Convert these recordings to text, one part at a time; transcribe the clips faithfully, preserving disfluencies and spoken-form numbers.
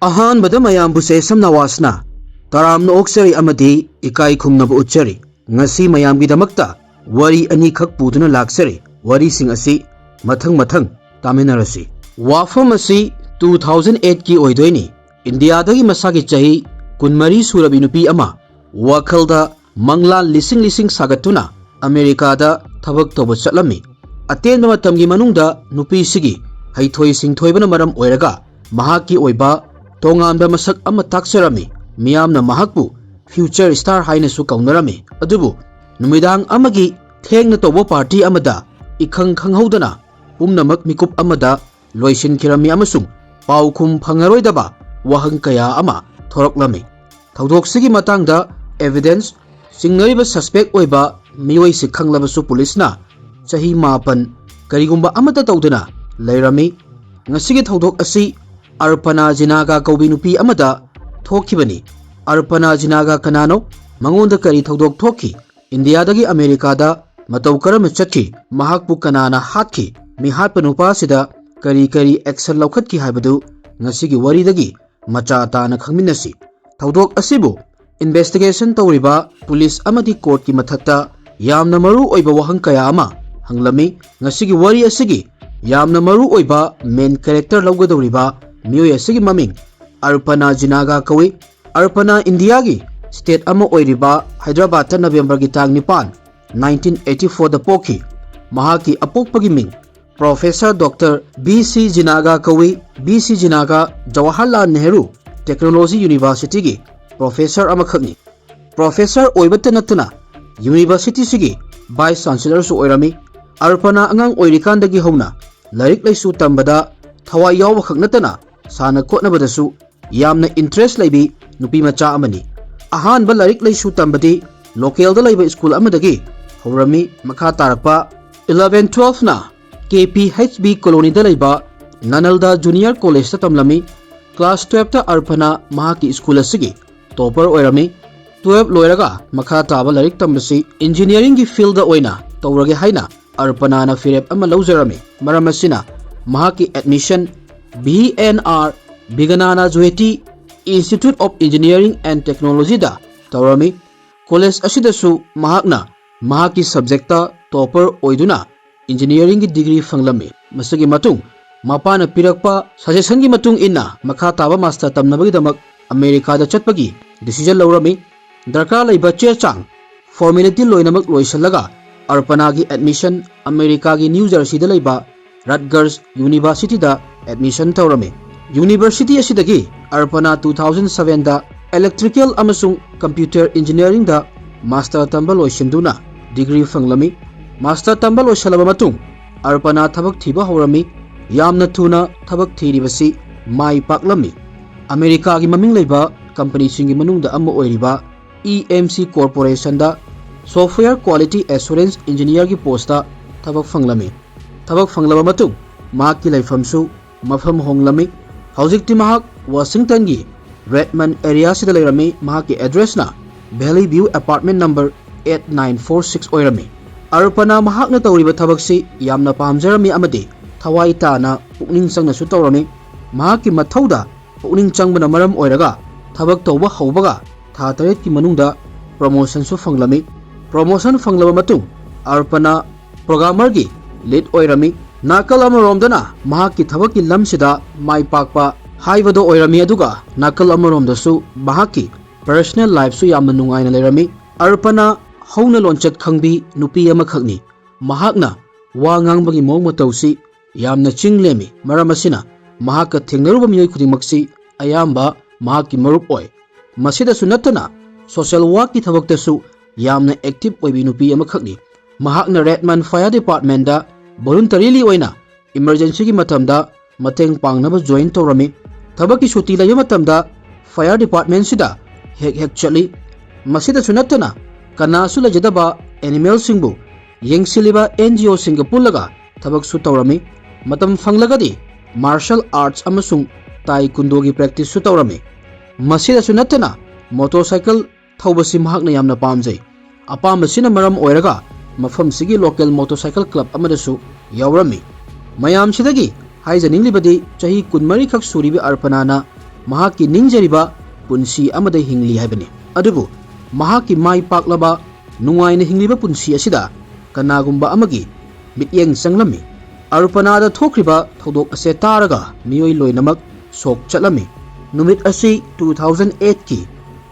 ꯑꯍꯥꯟꯕꯗ ꯃꯌꯥꯝꯕꯨ ꯁꯦꯁꯝ ꯅꯋꯥꯁꯅ ꯇꯔꯥꯝꯅ ꯑꯣꯛꯆꯔꯤ ꯑꯃꯗꯤ ꯏꯀꯥꯏ ꯈꯨꯝꯅꯕ ꯎꯠꯆꯔꯤ꯫ ꯉꯁꯤ ꯃꯌꯥꯝꯒꯤꯗꯃꯛꯇ ꯋꯥꯔꯤ ꯑꯅꯤꯈꯛ ꯄꯨꯗꯨꯅ ꯂꯥꯛꯆꯔꯤ꯫ ꯋꯥꯔꯤꯁꯤꯡ ꯑꯁꯤ ꯃꯊꯪ ꯃꯊꯪ ꯇꯥꯃꯤꯟꯅꯔꯁꯤ꯫ ꯋꯥꯐꯝ ꯑꯁꯤ two thousand eight ꯀꯤ ꯑꯣꯏꯗꯣꯏꯅꯤ꯫ ꯏꯟꯗꯤꯌꯥꯗꯒꯤ ꯃꯁꯥꯒꯤ ꯆꯍꯤ ꯀꯨꯟꯃꯔꯤ ꯁꯨꯔꯕꯤ ꯅꯨꯄꯤ ꯑꯃ ꯋꯥꯈꯜꯗ ꯃꯪꯂꯥꯟ ꯂꯤꯁꯤꯡ ꯂꯤꯁꯤꯡ ꯁꯥꯒꯠꯇꯨꯅ ꯑꯃꯦꯔꯤꯀꯥꯗ ꯊꯕꯛ ꯇꯧꯕ ꯆꯠꯂꯝꯃꯤ꯫ ꯑꯇꯦꯟꯕ ꯃꯇꯝꯒꯤ ꯃꯅꯨꯡꯗ ꯅꯨꯄꯤꯁꯤꯒꯤ ꯍꯩꯊꯣꯏ ꯁꯤꯡꯊꯣꯏꯕꯅ ꯃꯔꯝ ꯑꯣꯏꯔꯒ ꯃꯍꯥꯛꯀꯤ ꯑꯣꯏꯕ ꯇꯣꯉꯥꯟꯕ ꯃꯁꯛ ꯑꯃ ꯇꯥꯛꯆꯔꯝꯃꯤ꯫ ꯃꯤꯌꯥꯝꯅ ꯃꯍꯥꯛꯄꯨ ꯐ꯭ꯌꯨꯆꯔ ꯁ꯭ꯇꯥꯔ ꯍꯥꯏꯅꯁꯨ ꯀꯧꯅꯔꯝꯃꯤ꯫ ꯑꯗꯨꯕꯨ ꯅꯨꯃꯤꯗꯥꯡ ꯑꯃꯒꯤ ꯊꯦꯡꯅ ꯇꯧꯕ ꯄꯥꯔꯇꯤ ꯑꯃꯗ ꯏꯈꯪ ꯈꯪꯍꯧꯗꯅ ꯄꯨꯝꯅꯃꯛ ꯃꯤꯀꯨꯞ ꯑꯃꯗ ꯂꯣꯏꯁꯤꯟꯈꯤꯔꯝꯃꯤ ꯑꯃꯁꯨꯡ ꯄꯥꯎꯈꯨꯝ ꯐꯪꯉꯔꯣꯏꯗꯕ ꯋꯥꯍꯪ ꯀꯌꯥ ꯑꯃ ꯊꯣꯔꯛꯂꯝꯃꯤ꯫ ꯊꯧꯗꯣꯛꯁꯤꯒꯤ ꯃꯇꯥꯡꯗ ꯑꯦꯚꯤꯗꯦꯟꯁ ꯆꯤꯡꯅꯔꯤꯕ ꯁꯁꯄꯦꯛ ꯑꯣꯏꯕ ꯃꯤꯑꯣꯏꯁꯤ ꯈꯪꯂꯕꯁꯨ ꯄꯨꯂꯤꯁꯅ ꯆꯍꯤ ꯃꯥꯄꯟ ꯀꯔꯤꯒꯨꯝꯕ ꯑꯃꯠꯇ ꯇꯧꯗꯅ ꯂꯩꯔꯝꯃꯤ꯫ ꯉꯁꯤꯒꯤ ꯊꯧꯗꯣꯛ ꯑꯁꯤ ꯑꯔꯄꯅꯥ ꯖꯤꯅꯥꯒꯥ ꯀꯧꯕꯤ ꯅꯨꯄꯤ ꯑꯃꯗ ꯊꯣꯛꯈꯤꯕꯅꯤ꯫ ꯑꯔꯄꯅꯥ ꯖꯤꯅꯥꯒꯥ ꯀꯅꯥꯅꯣ? ꯃꯉꯣꯟꯗ ꯀꯔꯤ ꯊꯧꯗꯣꯛ ꯊꯣꯛꯈꯤ? ꯏꯟꯗꯤꯌꯥꯗꯒꯤ ꯑꯃꯦꯔꯤꯀꯥꯗ ꯃꯇꯧ ꯀꯔꯝꯅ ꯆꯠꯈꯤ? ꯃꯍꯥꯛꯄꯨ ꯀꯅꯥꯅ ꯍꯥꯠꯈꯤ? ꯃꯤꯍꯥꯠꯄ ꯅꯨꯄꯥꯁꯤꯗ ꯀꯔꯤ ꯀꯔꯤ ꯑꯦꯛꯁꯟ ꯂꯧꯈꯠꯈꯤ ꯍꯥꯏꯕꯗꯨ ꯉꯁꯤꯒꯤ ꯋꯥꯔꯤꯗꯒꯤ ꯃꯆꯥ ꯇꯥꯅ ꯈꯪꯃꯤꯟꯅꯁꯤ꯫ ꯊꯧꯗꯣꯛ ꯑꯁꯤꯕꯨ ꯏꯟꯚꯦꯁꯇꯤꯒꯦꯁꯟ ꯇꯧꯔꯤꯕ ꯄꯨꯂꯤꯁ ꯑꯃꯗꯤ ꯀꯣꯔꯠꯀꯤ ꯃꯊꯛꯇ ꯌꯥꯝꯅ ꯃꯔꯨ ꯑꯣꯏꯕ ꯋꯥꯍꯪ ꯀꯌꯥ ꯑꯃ ꯍꯪꯂꯝꯃꯤ꯫ ꯉꯁꯤꯒꯤ ꯋꯥꯔꯤ ꯑꯁꯤꯒꯤ ꯌꯥꯝꯅ ꯃꯔꯨ ꯑꯣꯏꯕ ꯃꯦꯟ ꯀꯦꯔꯦꯛꯇꯔ ꯂꯧꯒꯗꯧꯔꯤꯕ ꯃꯤꯑꯣꯏ ꯑꯁꯤꯒꯤ ꯃꯃꯤꯡ ꯑꯔꯄꯅꯥ ꯖꯤꯅꯥꯒꯥ ꯀꯧꯏ꯫ ꯑꯔꯄꯅꯥ ꯏꯟꯗꯤꯌꯥꯒꯤ ꯁ꯭ꯇꯦꯠ ꯑꯃ ꯑꯣꯏꯔꯤꯕ ꯍꯥꯏꯗ꯭ꯔꯕꯥꯗꯇ ꯅꯕꯦꯝꯕꯔꯒꯤ ꯇꯥꯡ ꯅꯤꯄꯥꯟ, nineteen eighty four ꯗ ꯄꯣꯛꯈꯤ꯫ ꯃꯍꯥꯛꯀꯤ ꯑꯄꯣꯛꯄꯒꯤ ꯃꯤꯡ ꯄ꯭ꯔꯣꯐꯦꯁꯔ ꯗꯣꯛꯇꯔ ꯕꯤ ꯁꯤ ꯖꯤꯅꯥꯒꯥ ꯀꯧꯏ꯫ B C Jinaga Jawaharlal Nehru technology ꯌꯨꯅꯤꯚꯔꯁꯤꯇꯤꯒꯤ ꯄ꯭ꯔꯣꯐꯦꯁꯔ ꯑꯃꯈꯛꯅꯤ꯫ ꯄ꯭ꯔꯣꯐꯦꯁꯔ ꯑꯣꯏꯕꯇ ꯅꯠꯇꯅ ꯌꯨꯅꯤꯚꯔꯁꯤꯇꯤꯁꯤꯒꯤ ꯚꯥꯏꯁ ꯆꯥꯟꯁꯦꯂꯔꯁꯨ ꯑꯣꯏꯔꯝꯃꯤ꯫ ꯑꯔꯄꯅꯥ ꯑꯉꯥꯡ ꯑꯣꯏꯔꯤꯀꯥꯟꯗꯒꯤ ꯍꯧꯅ ꯂꯥꯏꯔꯤꯛ ꯂꯥꯏꯁꯨ ꯇꯝꯕꯗ ꯊꯋꯥꯏ ꯌꯥꯎꯕ ꯈꯛ ꯅꯠꯇꯅ ꯁꯥꯟꯅ ꯈꯣꯠꯅꯕꯗꯁꯨ ꯌꯥꯝꯅ ꯏꯟꯇꯔꯦꯁ ꯂꯩꯕꯤ ꯅꯨꯄꯤ ꯃꯆꯥ ꯑꯃꯅꯤ꯫ ꯑꯍꯥꯟꯕ ꯂꯥꯏꯔꯤꯛ ꯂꯥꯏꯁꯨ ꯇꯝꯕꯗꯤ ꯂꯣꯀꯦꯜꯗ ꯂꯩꯕ ꯁ꯭ꯀꯨꯜ ꯑꯃꯗꯒꯤ ꯍꯧꯔꯝꯃꯤ꯫ ꯃꯈꯥ ꯇꯥꯔꯛꯄ eleven twelve ꯅ ꯀꯦ ꯄꯤ ꯑꯩꯆ ꯕꯤ ꯀꯣꯂꯣꯅꯤꯗ ꯂꯩꯕ ꯅꯥꯅꯜꯗ ꯖꯨꯅꯤꯌꯔ ꯀꯣꯂꯦꯖꯇ ꯇꯝꯂꯝꯃꯤ꯫ ꯀ꯭ꯂꯥꯁ twelve ꯇ ꯑꯔꯄꯅꯥ ꯃꯍꯥꯛꯀꯤ ꯁ꯭ꯀꯨꯜ ꯑꯁꯤꯒꯤ ꯇꯣꯄꯔ ꯑꯣꯏꯔꯝꯃꯤ꯫ Twelve ꯂꯣꯏꯔꯒ ꯃꯈꯥ ꯇꯥꯕ ꯂꯥꯏꯔꯤꯛ ꯇꯝꯕꯁꯤ ꯏꯟꯖꯤꯅꯤꯌꯥꯔꯤꯡꯒꯤ ꯐꯤꯜꯗ ꯑꯣꯏꯅ ꯇꯧꯔꯒꯦ ꯍꯥꯏꯅ ꯑꯔꯄꯅꯥꯅ ꯐꯤꯔꯦꯞ ꯑꯃ ꯂꯧꯖꯔꯝꯃꯤ꯫ ꯃꯔꯝ ꯑꯁꯤꯅ ꯃꯍꯥꯛꯀꯤ admission V N R Vignana Jyothi Institute of Engineering and Technologyꯗ ꯇꯧꯔꯝꯃꯤ꯫ ꯀꯣꯂꯦꯖ ꯑꯁꯤꯗꯁꯨ ꯃꯍꯥꯛꯅ ꯃꯍꯥꯛꯀꯤ ꯁꯕꯖꯦꯛꯇ ꯇꯣꯄꯔ ꯑꯣꯏꯗꯨꯅ ꯏꯟꯖꯤꯅꯤꯌꯥꯔꯤꯡꯒꯤ ꯗꯤꯒ꯭ꯔꯤ ꯐꯪꯂꯝꯃꯤ꯫ ꯃꯁꯤꯒꯤ ꯃꯇꯨꯡ ꯃꯄꯥꯅ ꯄꯤꯔꯛꯄ ꯁꯖꯦꯁꯟꯒꯤ ꯃꯇꯨꯡ ꯏꯟꯅ ꯃꯈꯥ ꯇꯥꯕ ꯃꯥꯁꯇꯔ ꯇꯝꯅꯕꯒꯤꯗꯃꯛ ꯑꯃꯦꯔꯤꯀꯥꯗ ꯆꯠꯄꯒꯤ ꯗꯤꯁꯤꯖꯟ ꯂꯧꯔꯝꯃꯤ꯫ ꯗꯔꯀꯥꯔ ꯂꯩꯕ ꯆꯦ ꯆꯥꯡ, ꯐꯣꯔꯃꯦꯂꯤꯇꯤ ꯂꯣꯏꯅꯃꯛ ꯂꯣꯏꯁꯤꯜꯂꯒ ꯑꯔꯄꯅꯥꯒꯤ ꯑꯦꯗꯃꯤꯁꯟ ꯑꯃꯦꯔꯤꯀꯥꯒꯤ ꯅ꯭ꯌꯨ ꯖꯔꯁꯤꯗ ꯂꯩꯕ ꯔꯠꯒꯔꯁ ꯌꯨꯅꯤꯚꯔꯁꯤꯇꯤꯗ ꯑꯦꯗꯃꯤꯁꯟ ꯇꯧꯔꯝꯃꯤ꯫ ꯌꯨꯅꯤꯚꯔꯁꯤꯇꯤ ꯑꯁꯤꯗꯒꯤ ꯑꯔꯄꯅꯥ ꯇꯨ ꯊꯥꯎꯖꯟ ꯁꯚꯦꯟꯗ ꯏꯂꯦꯛꯇ꯭ꯔꯤꯀꯦꯜ ꯑꯃꯁꯨꯡ ꯀꯝꯄ꯭ꯌꯨꯇꯔ ꯏꯟꯖꯤꯅꯤꯌꯥꯔꯤꯡꯗ ꯃꯥꯁꯇꯔ ꯇꯝꯕ ꯂꯣꯏꯁꯤꯟꯗꯨꯅ ꯗꯤꯒ꯭ꯔꯤ ꯐꯪꯂꯝꯃꯤ꯫ ꯃꯥꯁꯇꯔ ꯇꯝꯕ ꯂꯣꯏꯁꯤꯜꯂꯕ ꯃꯇꯨꯡ ꯑꯔꯄꯅꯥ ꯊꯕꯛ ꯊꯤꯕ ꯍꯧꯔꯝꯃꯤ꯫ ꯌꯥꯝꯅ ꯊꯨꯅ ꯊꯕꯛ ꯊꯤꯔꯤꯕꯁꯤ ꯃꯥꯏ ꯄꯥꯛꯂꯝꯃꯤ꯫ ꯑꯃꯦꯔꯤꯀꯥꯒꯤ ꯃꯃꯤꯡ ꯂꯩꯕ ꯀꯝꯄꯅꯤꯁꯤꯡꯒꯤ ꯃꯅꯨꯡꯗ ꯑꯃ ꯑꯣꯏꯔꯤꯕ ꯏ ꯑꯦꯝ ꯁꯤ ꯀꯣꯔꯄꯣꯔꯦꯁꯟꯗ ꯁꯣꯐꯋꯦꯌꯔ ꯀ꯭ꯋꯥꯂꯤꯇꯤ ꯑꯦꯁꯨꯔꯦꯟꯁ ꯏꯟꯖꯤꯅꯤꯌꯥꯔꯒꯤ ꯄꯣꯁꯇ ꯊꯕꯛ ꯐꯪꯂꯝꯃꯤ꯫ ꯊꯕꯛ ꯐꯪꯂꯕ ꯃꯇꯨꯡ ꯃꯍꯥꯛꯀꯤ ꯂꯩꯐꯝꯁꯨ ꯃꯐꯝ ꯍꯣꯡꯂꯝꯃꯤ꯫ ꯍꯧꯖꯤꯛꯇꯤ ꯃꯍꯥꯛ ꯋꯥꯁꯤꯡꯇꯟꯒꯤ ꯔꯦꯗꯃꯟ ꯑꯦꯔꯤꯌꯥꯁꯤꯗ ꯂꯩꯔꯝꯃꯤ꯫ ꯃꯍꯥꯛꯀꯤ ꯑꯦꯗ꯭ꯔꯦꯁꯅ valley view apartment number eight nine four six ꯑꯣꯏꯔꯝꯃꯤ꯫ ꯑꯔꯄꯅꯥ ꯃꯍꯥꯛꯅ ꯇꯧꯔꯤꯕ ꯊꯕꯛꯁꯤ ꯌꯥꯝꯅ ꯄꯥꯝꯖꯔꯝꯃꯤ ꯑꯃꯗꯤ ꯊꯋꯥꯏ ꯇꯥꯅ ꯄꯨꯛꯅꯤꯡ ꯆꯪꯅꯁꯨ ꯇꯧꯔꯝꯃꯤ꯫ ꯃꯍꯥꯛꯀꯤ ꯃꯊꯧꯗ ꯄꯨꯛꯅꯤꯡ ꯆꯪꯕꯅ ꯃꯔꯝ ꯑꯣꯏꯔꯒ ꯊꯕꯛ ꯇꯧꯕ ꯍꯧꯕꯒ ꯊꯥ ꯇꯔꯦꯠꯀꯤ ꯃꯅꯨꯡꯗ ꯄ꯭ꯔꯣꯃꯣꯁꯟꯁꯨ ꯐꯪꯂꯝꯃꯤ꯫ ꯄ꯭ꯔꯣꯃꯣꯁꯟ ꯐꯪꯂꯕ ꯃꯇꯨꯡ ꯑꯔꯄꯅꯥ ꯄ꯭ꯔꯣꯒ꯭ꯔꯥꯃꯔꯒꯤ ꯂꯤꯗ ꯑꯣꯏꯔꯝꯃꯤ꯫ ꯅꯥꯀꯜ ꯑꯃꯔꯣꯝꯗꯅ ꯃꯍꯥꯛꯀꯤ ꯊꯕꯛꯀꯤ ꯂꯝꯁꯤꯗ ꯃꯥꯏ ꯄꯥꯛꯄ ꯍꯥꯏꯕꯗꯣ ꯑꯣꯏꯔꯝꯃꯤ, ꯑꯗꯨꯒ ꯅꯥꯀꯜ ꯑꯃꯔꯣꯝꯗꯁꯨ ꯃꯍꯥꯛꯀꯤ ꯄꯔꯁꯅꯦꯜ ꯂꯥꯏꯐꯁꯨ ꯌꯥꯝꯅ ꯅꯨꯡꯉꯥꯏꯅ ꯂꯩꯔꯝꯃꯤ꯫ ꯑꯔꯄꯅꯥ ꯍꯧꯅ ꯂꯣꯟꯆꯠ ꯈꯪꯕꯤ ꯅꯨꯄꯤ ꯑꯃꯈꯛꯅꯤ꯫ ꯃꯍꯥꯛꯅ ꯋꯥ ꯉꯥꯡꯕꯒꯤ ꯃꯑꯣꯡ ꯃꯇꯧꯁꯤ ꯌꯥꯝꯅ ꯆꯤꯡ ꯂꯦꯝꯃꯤ꯫ ꯃꯔꯝ ꯑꯁꯤꯅ ꯃꯍꯥꯛꯀ ꯊꯦꯡꯅꯔꯨꯕ ꯃꯤꯑꯣꯏ ꯈꯨꯗꯤꯡꯃꯛꯁꯤ ꯑꯌꯥꯝꯕ ꯃꯍꯥꯛꯀꯤ ꯃꯔꯨꯞ ꯑꯣꯏ꯫ ꯃꯁꯤꯗꯁꯨ ꯅꯠꯇꯅ ꯁꯣꯁꯦꯜ ꯋꯥꯔꯛꯀꯤ ꯊꯕꯛꯇꯁꯨ ꯌꯥꯝꯅ ꯑꯦꯛꯇꯤꯚ ꯑꯣꯏꯕꯤ ꯅꯨꯄꯤ ꯑꯃꯈꯛꯅꯤ꯫ ꯃꯍꯥꯛꯅ ꯔꯦꯗꯃꯟ ꯐꯥꯌꯔ ꯗꯤꯄꯥꯔꯠꯃꯦꯟꯗ ꯚꯣꯂꯨꯟꯇꯔꯤꯂꯤ ꯑꯣꯏꯅ ꯏꯃꯔꯖꯦꯟꯁꯤꯒꯤ ꯃꯇꯝꯗ ꯃꯇꯦꯡ ꯄꯥꯡꯅꯕ ꯖꯣꯏꯟ ꯇꯧꯔꯝꯃꯤ꯫ ꯊꯕꯛꯀꯤ ꯁꯨꯇꯤ ꯂꯩꯕ ꯃꯇꯝꯗ ꯐꯥꯌꯔ ꯗꯤꯄꯥꯔꯠꯃꯦꯟꯁꯤꯗ ꯍꯦꯛ ꯍꯦꯛ ꯆꯠꯂꯤ꯫ ꯃꯁꯤꯗꯁꯨ ꯅꯠꯇꯅ ꯀꯅꯥꯁꯨ ꯂꯩꯖꯗꯕ ꯑꯦꯅꯤꯃꯦꯜꯁꯤꯡꯕꯨ ꯌꯦꯡꯁꯤꯜꯂꯤꯕ ꯑꯦꯟ ꯖꯤ ꯑꯣꯁꯤꯡꯒ ꯄꯨꯜꯂꯒ ꯊꯕꯛꯁꯨ ꯇꯧꯔꯝꯃꯤ꯫ ꯃꯇꯝ ꯐꯪꯂꯒꯗꯤ ꯃꯥꯔꯁꯦꯜ ꯑꯥꯔꯠꯁ ꯑꯃꯁꯨꯡ ꯇꯥꯏꯀꯨꯟꯗꯣꯒꯤ ꯄ꯭ꯔꯦꯛꯇꯤꯁꯁꯨ ꯇꯧꯔꯝꯃꯤ꯫ ꯃꯁꯤꯗꯁꯨ ꯅꯠꯇꯅ ꯃꯣꯇꯣꯔꯁꯥꯏꯀꯜ ꯊꯧꯕꯁꯤ ꯃꯍꯥꯛꯅ ꯌꯥꯝꯅ ꯄꯥꯝꯖꯩ꯫ ꯑꯄꯥꯝꯕꯁꯤꯅ ꯃꯔꯝ ꯑꯣꯏꯔꯒ ꯃꯐꯝꯁꯤꯒꯤ ꯂꯣꯀꯦꯜ ꯃꯣꯇꯣꯔꯁꯥꯏꯀꯜ ꯀ꯭ꯂꯕ ꯑꯃꯗꯁꯨ ꯌꯥꯎꯔꯝꯃꯤ꯫ ꯃꯌꯥꯝꯁꯤꯗꯒꯤ ꯍꯥꯏꯖꯅꯤꯡꯂꯤꯕꯗꯤ, ꯆꯍꯤ ꯀꯨꯟꯃꯔꯤ ꯈꯛ ꯁꯨꯔꯤꯕ ꯑꯔꯄꯅꯥꯅ ꯃꯍꯥꯛꯀꯤ ꯅꯤꯡꯖꯔꯤꯕ ꯄꯨꯟꯁꯤ ꯑꯃꯗ ꯍꯤꯡꯂꯤ ꯍꯥꯏꯕꯅꯤ꯫ ꯑꯗꯨꯕꯨ ꯃꯍꯥꯛꯀꯤ ꯃꯥꯏ ꯄꯥꯛꯂꯕ, ꯅꯨꯡꯉꯥꯏꯅ ꯍꯤꯡꯂꯤꯕ ꯄꯨꯟꯁꯤ ꯑꯁꯤꯗ ꯀꯅꯥꯒꯨꯝꯕ ꯑꯃꯒꯤ ꯃꯤꯠꯌꯦꯡ ꯆꯪꯂꯝꯃꯤ꯫ ꯑꯔꯄꯅꯥꯗ ꯊꯣꯛꯈ꯭ꯔꯤꯕ ꯊꯧꯗꯣꯛ ꯑꯁꯦ ꯇꯥꯔꯒ ꯃꯤꯑꯣꯏ ꯂꯣꯏꯅꯃꯛ ꯁꯣꯛ ꯆꯠꯂꯝꯃꯤ꯫ ꯅꯨꯃꯤꯠ ꯑꯁꯤ two thousand eight ꯀꯤ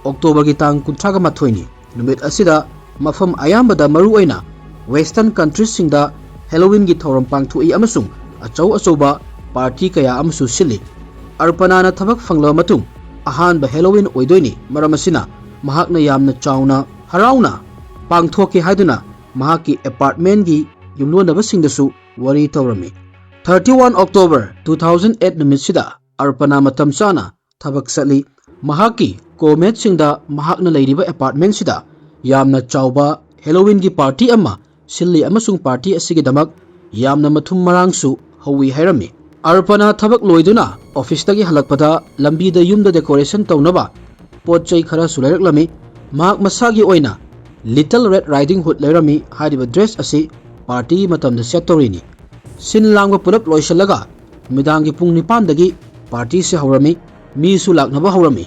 October ꯒꯤ ꯇꯥꯡ ꯀꯨꯟꯊ꯭ꯔꯥꯒ ꯃꯥꯊꯣꯏꯅꯤ꯫ ꯅꯨꯃꯤꯠ ꯑꯁꯤꯗ ꯃꯐꯝ ꯑꯌꯥꯝꯕꯗ, ꯃꯔꯨꯑꯣꯏꯅ Western country ꯁꯤꯡꯗ, Halloween ꯒꯤ ꯊꯧꯔꯝ ꯄꯥꯡꯊꯣꯛꯏ ꯑꯃꯁꯨꯡ ꯑꯆꯧ ꯑꯆꯧꯕ party ꯀꯌꯥ ꯑꯃꯁꯨ ꯁꯤꯜꯂꯤ꯫ ꯑꯔꯄꯅꯥꯅ ꯊꯕꯛ ꯐꯪꯂꯕ ꯃꯇꯨꯡ ꯑꯍꯥꯟꯕ Halloween ꯑꯣꯏꯗꯣꯏꯅꯤ꯫ ꯃꯔꯝ ꯑꯁꯤꯅ ꯃꯍꯥꯛꯅ ꯌꯥꯝꯅ ꯆꯥꯎꯅ, ꯍꯔꯥꯎꯅ ꯄꯥꯡꯊꯣꯛꯀꯦ ꯍꯥꯏꯗꯨꯅ ꯃꯍꯥꯛꯀꯤ apartment ꯒꯤ ꯌꯨꯝꯂꯣꯟꯅꯕꯁꯤꯡꯗꯁꯨ ꯋꯥꯔꯤ ꯇꯧꯔꯝꯃꯤ꯫ Thirty one October two thousand eight ꯅꯨꯃꯤꯠꯁꯤꯗ ꯑꯔꯄꯅꯥ ꯃꯇꯝ ꯆꯥꯅ ꯊꯕꯛ ꯆꯠꯂꯤ꯫ ꯃꯍꯥꯛꯀꯤ co-mate ꯁꯤꯡꯗ ꯃꯍꯥꯛꯅ ꯂꯩꯔꯤꯕ apartment ꯁꯤꯗ ꯌꯥꯝꯅ ꯆꯥꯎꯕ Halloween ꯒꯤ party ꯑꯃ ꯁꯤꯜꯂꯤ ꯑꯃꯁꯨꯡ party ꯑꯁꯤꯒꯤꯗꯃꯛ ꯌꯥꯝꯅ ꯃꯊꯨꯝ ꯃꯔꯥꯡꯁꯨ ꯍꯧꯏ ꯍꯥꯏꯔꯝꯃꯤ꯫ ꯑꯔꯄꯅꯥ ꯊꯕꯛ ꯂꯣꯏꯗꯨꯅ office ꯇꯒꯤ ꯍꯜꯂꯛꯄꯗ ꯂꯝꯕꯤꯗ ꯌꯨꯝꯗ decoration ꯇꯧꯅꯕ ꯄꯣꯠ ꯆꯩ ꯈꯔꯁꯨ ꯂꯩꯔꯛꯂꯝꯃꯤ꯫ ꯃꯍꯥꯛ ꯃꯁꯥꯒꯤ ꯑꯣꯏꯅ Little Red Riding Hood ꯂꯩꯔꯝꯃꯤ꯫ ꯍꯥꯏꯔꯤꯕ dress ꯑꯁꯤ party ꯒꯤ ꯃꯇꯝꯗ ꯁꯦꯠꯇꯧꯔꯤꯅꯤ꯫ ꯁꯤꯟ ꯂꯥꯡꯕ ꯄꯨꯂꯞ ꯂꯣꯏꯁꯤꯜꯂꯒ ꯅꯨꯃꯤꯗꯥꯡꯒꯤ ꯄꯨꯡ ꯅꯤꯄꯥꯟꯗꯒꯤ party ꯁꯤ ꯍꯧꯔꯝꯃꯤ꯫ ꯃꯤꯁꯨ ꯂꯥꯛꯅꯕ ꯍꯧꯔꯝꯃꯤ꯫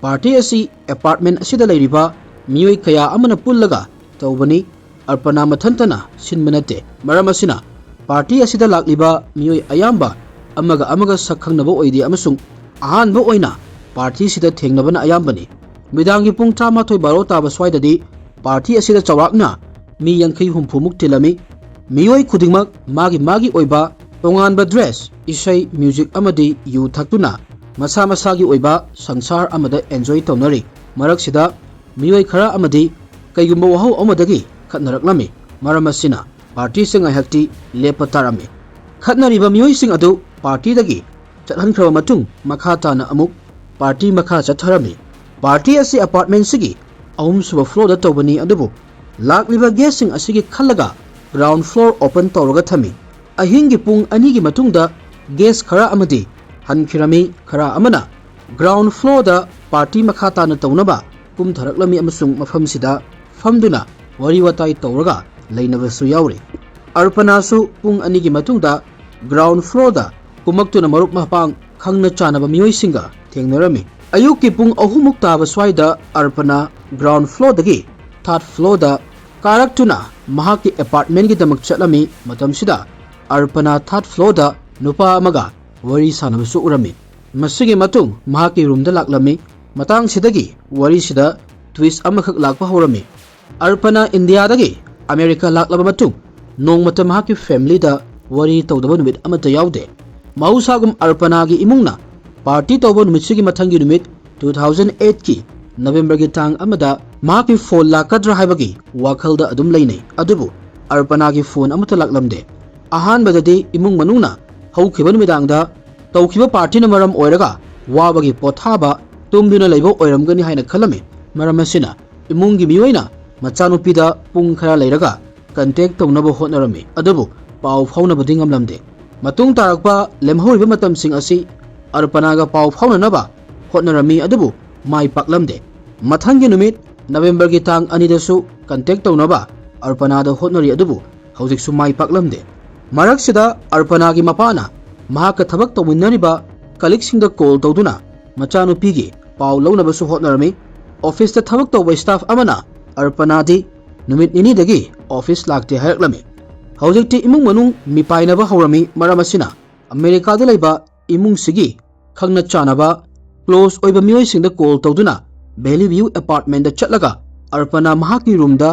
Party ꯑꯁꯤ apartment ꯑꯁꯤꯗ ꯂꯩꯔꯤꯕ ꯃꯤꯑꯣꯏ ꯀꯌꯥ ꯑꯃꯅ ꯄꯨꯜꯂꯒ ꯇꯧꯕꯅꯤ꯫ ꯑꯔꯄꯅꯥ ꯃꯊꯟꯇꯅ ꯁꯤꯟꯕ ꯅꯠꯇꯦ꯫ ꯃꯔꯝ ꯑꯁꯤꯅ party ꯑꯁꯤꯗ ꯂꯥꯛꯂꯤꯕ ꯃꯤꯑꯣꯏ ꯑꯌꯥꯝꯕ ꯑꯃꯒ ꯑꯃꯒ ꯁꯛ ꯈꯪꯅꯕ ꯑꯣꯏꯗꯦ ꯑꯃꯁꯨꯡ ꯑꯍꯥꯟꯕ ꯑꯣꯏꯅ party ꯁꯤꯗ ꯊꯦꯡꯅꯕꯅ ꯑꯌꯥꯝꯕꯅꯤ꯫ ꯅꯨꯃꯤꯗꯥꯡꯒꯤ ꯄꯨꯡ ꯇꯔꯥꯃꯥꯊꯣꯏ ꯕꯥꯔꯣ ꯇꯥꯕ ꯁ꯭ꯋꯥꯏꯗꯗꯤ party ꯑꯁꯤꯗ ꯆꯥꯎꯔꯥꯛꯅ ꯃꯤ ꯌꯥꯡꯈꯩ ꯍꯨꯝꯐꯨ ꯃꯨꯛ ꯇꯤꯜꯂꯝꯃꯤ꯫ ꯃꯤꯑꯣꯏ ꯈꯨꯗꯤꯡꯃꯛ ꯃꯥꯒꯤ ꯃꯥꯒꯤ ꯑꯣꯏꯕ ꯇꯣꯉꯥꯟꯕ dress, ꯏꯁꯩ, music ꯑꯃꯗꯤ ꯌꯨ ꯊꯛꯇꯨꯅ ꯃꯁꯥ ꯃꯁꯥꯒꯤ ꯑꯣꯏꯕ ꯁꯪꯁꯥꯔ ꯑꯃꯗ enjoy ꯇꯧꯅꯔꯤ꯫ ꯃꯔꯛꯁꯤꯗ ꯃꯤꯑꯣꯏ ꯈꯔ ꯑꯃꯗꯤ ꯀꯩꯒꯨꯝꯕ ꯋꯥꯍꯧ ꯑꯃꯗꯒꯤ ꯈꯠꯅꯔꯛꯂꯝꯃꯤ꯫ ꯃꯔꯝ ꯑꯁꯤꯅ party ꯁꯦ ꯉꯥꯏꯍꯥꯛꯇꯤ ꯂꯦꯞꯄ ꯇꯥꯔꯝꯃꯤ꯫ ꯈꯠꯅꯔꯤꯕ ꯃꯤꯑꯣꯏꯁꯤꯡ ꯑꯗꯨ party ꯗꯒꯤ ꯆꯠꯍꯟꯈ꯭ꯔꯕ ꯃꯇꯨꯡ ꯃꯈꯥ ꯇꯥꯅ ꯑꯃꯨꯛ party ꯃꯈꯥ ꯆꯠꯊꯔꯝꯃꯤ꯫ Party ꯑꯁꯤ apartment ꯁꯤꯒꯤ ꯑꯍꯨꯝꯁꯨꯕ floor ꯗ ꯇꯧꯕꯅꯤ, ꯑꯗꯨꯕꯨ ꯂꯥꯛꯂꯤꯕ guest ꯁꯤꯡ ꯑꯁꯤꯒꯤ ꯈꯜꯂꯒ ground floor open ꯇꯧꯔꯒ ꯊꯝꯃꯤ꯫ ꯑꯍꯤꯡꯒꯤ ꯄꯨꯡ ꯑꯅꯤꯒꯤ ꯃꯇꯨꯡꯗ guest ꯈꯔ ꯑꯃꯗꯤ ꯍꯟꯈꯤꯔꯝꯃꯤ, ꯈꯔ ꯑꯃꯅ ground floor ꯗ party ꯃꯈꯥ ꯇꯥꯅ ꯇꯧꯅꯕ ꯀꯨꯝꯊꯔꯛꯂꯝꯃꯤ ꯑꯃꯁꯨꯡ ꯃꯐꯝꯁꯤꯗ ꯐꯝꯗꯨꯅ ꯋꯥꯔꯤ ꯋꯥꯇꯥꯏ ꯇꯧꯔꯒ ꯂꯩꯅꯕꯁꯨ ꯌꯥꯎꯔꯤ꯫ ꯑꯔꯄꯅꯥꯁꯨ ꯄꯨꯡ ꯑꯅꯤꯒꯤ ꯃꯇꯨꯡꯗ ground floor ꯗ ꯀꯨꯝꯃꯛꯇꯨꯅ ꯃꯔꯨꯞ ꯃꯄꯥꯡ, ꯈꯪꯅ ꯆꯥꯟꯅꯕ ꯃꯤꯑꯣꯏꯁꯤꯡꯒ ꯊꯦꯡꯅꯔꯝꯃꯤ꯫ ꯑꯌꯨꯛꯀꯤ ꯄꯨꯡ ꯑꯍꯨꯝꯃꯨꯛ ꯇꯥꯕ ꯁ꯭ꯋꯥꯏꯗ ꯑꯔꯄꯅꯥ ground floorꯗꯒꯤ third floorꯗ ꯀꯥꯔꯛꯇꯨꯅ ꯃꯍꯥꯛꯀꯤ apartmentꯀꯤꯗꯃꯛ ꯆꯠꯂꯝꯃꯤ꯫ ꯃꯇꯝꯁꯤꯗ ꯑꯔꯄꯅꯥ third floorꯗ ꯅꯨꯄꯥ ꯑꯃꯒ ꯋꯥꯔꯤ ꯁꯥꯟꯅꯕꯁꯨ ꯎꯔꯝꯃꯤ꯫ ꯃꯁꯤꯒꯤ ꯃꯇꯨꯡ ꯃꯍꯥꯛꯀꯤ roomꯗ ꯂꯥꯛꯂꯝꯃꯤ꯫ ꯃꯇꯥꯡꯁꯤꯗꯒꯤ ꯋꯥꯔꯤꯁꯤꯗ twist ꯑꯃꯈꯛ ꯂꯥꯛꯄ ꯍꯧꯔꯝꯃꯤ꯫ ꯑꯔꯄꯅꯥ ꯏꯟꯗꯤꯌꯥꯗꯒꯤ ꯑꯃꯦꯔꯤꯀꯥ ꯂꯥꯛꯂꯕ ꯃꯇꯨꯡ ꯅꯣꯡꯃꯇ ꯃꯍꯥꯛꯀꯤ familyꯗ ꯋꯥꯔꯤ ꯇꯧꯗꯕ ꯅꯨꯃꯤꯠ ꯑꯃꯠꯇ ꯌꯥꯎꯗꯦ꯫ ꯃꯍꯧꯁꯥꯒꯨꯝ ꯑꯔꯄꯅꯥꯒꯤ ꯏꯃꯨꯡꯅ party ꯇꯧꯕ ꯅꯨꯃꯤꯠꯁꯤꯒꯤ ꯃꯊꯪꯒꯤ ꯅꯨꯃꯤꯠ two thousand eightꯀꯤ Novemberꯒꯤ ꯇꯥꯡ ꯑꯃꯗ ꯃꯍꯥꯛꯀꯤ phone ꯂꯥꯛꯀꯗ꯭ꯔꯥ ꯍꯥꯏꯕꯒꯤ ꯋꯥꯈꯜꯗ ꯑꯗꯨꯝ ꯂꯩꯅꯩ꯫ ꯑꯗꯨꯕꯨ ꯑꯔꯄꯅꯥꯒꯤ phone ꯑꯃꯠꯇ ꯂꯥꯛꯂꯝꯗꯦ꯫ ꯑꯍꯥꯟꯕꯗꯗꯤ ꯏꯃꯨꯡ ꯃꯅꯨꯡꯅ ꯍꯧꯈꯤꯕ ꯅꯨꯃꯤꯗꯥꯡꯗ ꯇꯧꯈꯤꯕ partyꯅ ꯃꯔꯝ ꯑꯣꯏꯔꯒ ꯋꯥꯕꯒꯤ ꯄꯣꯊꯥꯕ ꯇꯨꯝꯗꯨꯅ ꯂꯩꯕ ꯑꯣꯏꯔꯝꯒꯅꯤ ꯍꯥꯏꯅ ꯈꯜꯂꯝꯃꯤ꯫ ꯃꯔꯝ ꯑꯁꯤꯅ ꯏꯃꯨꯡꯒꯤ ꯃꯤꯑꯣꯏꯅ ꯃꯆꯥꯅꯨꯄꯤꯗ ꯄꯨꯡ ꯈꯔ ꯂꯩꯔꯒ contact ꯇꯧꯅꯕ ꯍꯣꯠꯅꯔꯝꯃꯤ, ꯑꯗꯨꯕꯨ ꯄꯥꯎ ꯐꯥꯎꯅꯕꯗꯤ ꯉꯝꯂꯝꯗꯦ꯫ ꯃꯇꯨꯡ ꯇꯥꯔꯛꯄ ꯂꯦꯝꯍꯧꯔꯤꯕ ꯃꯇꯝꯁꯤꯡ ꯑꯁꯤ ꯑꯔꯄꯅꯥꯒ ꯄꯥꯎ ꯐꯥꯎꯅꯅꯕ ꯍꯣꯠꯅꯔꯝꯃꯤ, ꯑꯗꯨꯕꯨ ꯃꯥꯏ ꯄꯥꯛꯂꯝꯗꯦ꯫ ꯃꯊꯪꯒꯤ ꯅꯨꯃꯤꯠ Novemberꯒꯤ ꯇꯥꯡ ꯑꯅꯤꯗꯁꯨ contact ꯇꯧꯅꯕ ꯑꯔꯄꯅꯥꯗ ꯍꯣꯠꯅꯔꯤ, ꯑꯗꯨꯕꯨ ꯍꯧꯖꯤꯛꯁꯨ ꯃꯥꯏ ꯄꯥꯛꯂꯝꯗꯦ꯫ ꯃꯔꯛꯁꯤꯗ ꯑꯔꯄꯅꯥꯒꯤ ꯃꯄꯥꯅ ꯃꯍꯥꯛꯀ ꯊꯕꯛ ꯇꯧꯃꯤꯟꯅꯔꯤꯕ colleagueꯁꯤꯡꯗ call ꯇꯧꯗꯨꯅ ꯃꯆꯥꯅꯨꯄꯤꯒꯤ ꯄꯥꯎ ꯂꯧꯅꯕꯁꯨ ꯍꯣꯠꯅꯔꯝꯃꯤ꯫ Officeꯇ ꯊꯕꯛ ꯇꯧꯕ staff ꯑꯃꯅ ꯑꯔꯄꯅꯥꯗꯤ ꯅꯨꯃꯤꯠ ꯅꯤꯅꯤꯗꯒꯤ office ꯂꯥꯛꯇꯦ ꯍꯥꯏꯔꯛꯂꯝꯃꯤ꯫ ꯍꯧꯖꯤꯛꯇꯤ ꯏꯃꯨꯡ ꯃꯅꯨꯡ ꯃꯤꯄꯥꯏꯅꯕ ꯍꯧꯔꯝꯃꯤ꯫ ꯃꯔꯝ ꯑꯁꯤꯅ ꯑꯃꯦꯔꯤꯀꯥꯗ ꯂꯩꯕ ꯏꯃꯨꯡꯁꯤꯒꯤ ꯈꯪꯅ ꯆꯥꯟꯅꯕ close ꯑꯣꯏꯕ ꯃꯤꯑꯣꯏꯁꯤꯡꯗ call ꯇꯧꯗꯨꯅ Valley View apartmentꯗ ꯆꯠꯂꯒ ꯑꯔꯄꯅꯥ ꯃꯍꯥꯛꯀꯤ roomꯗ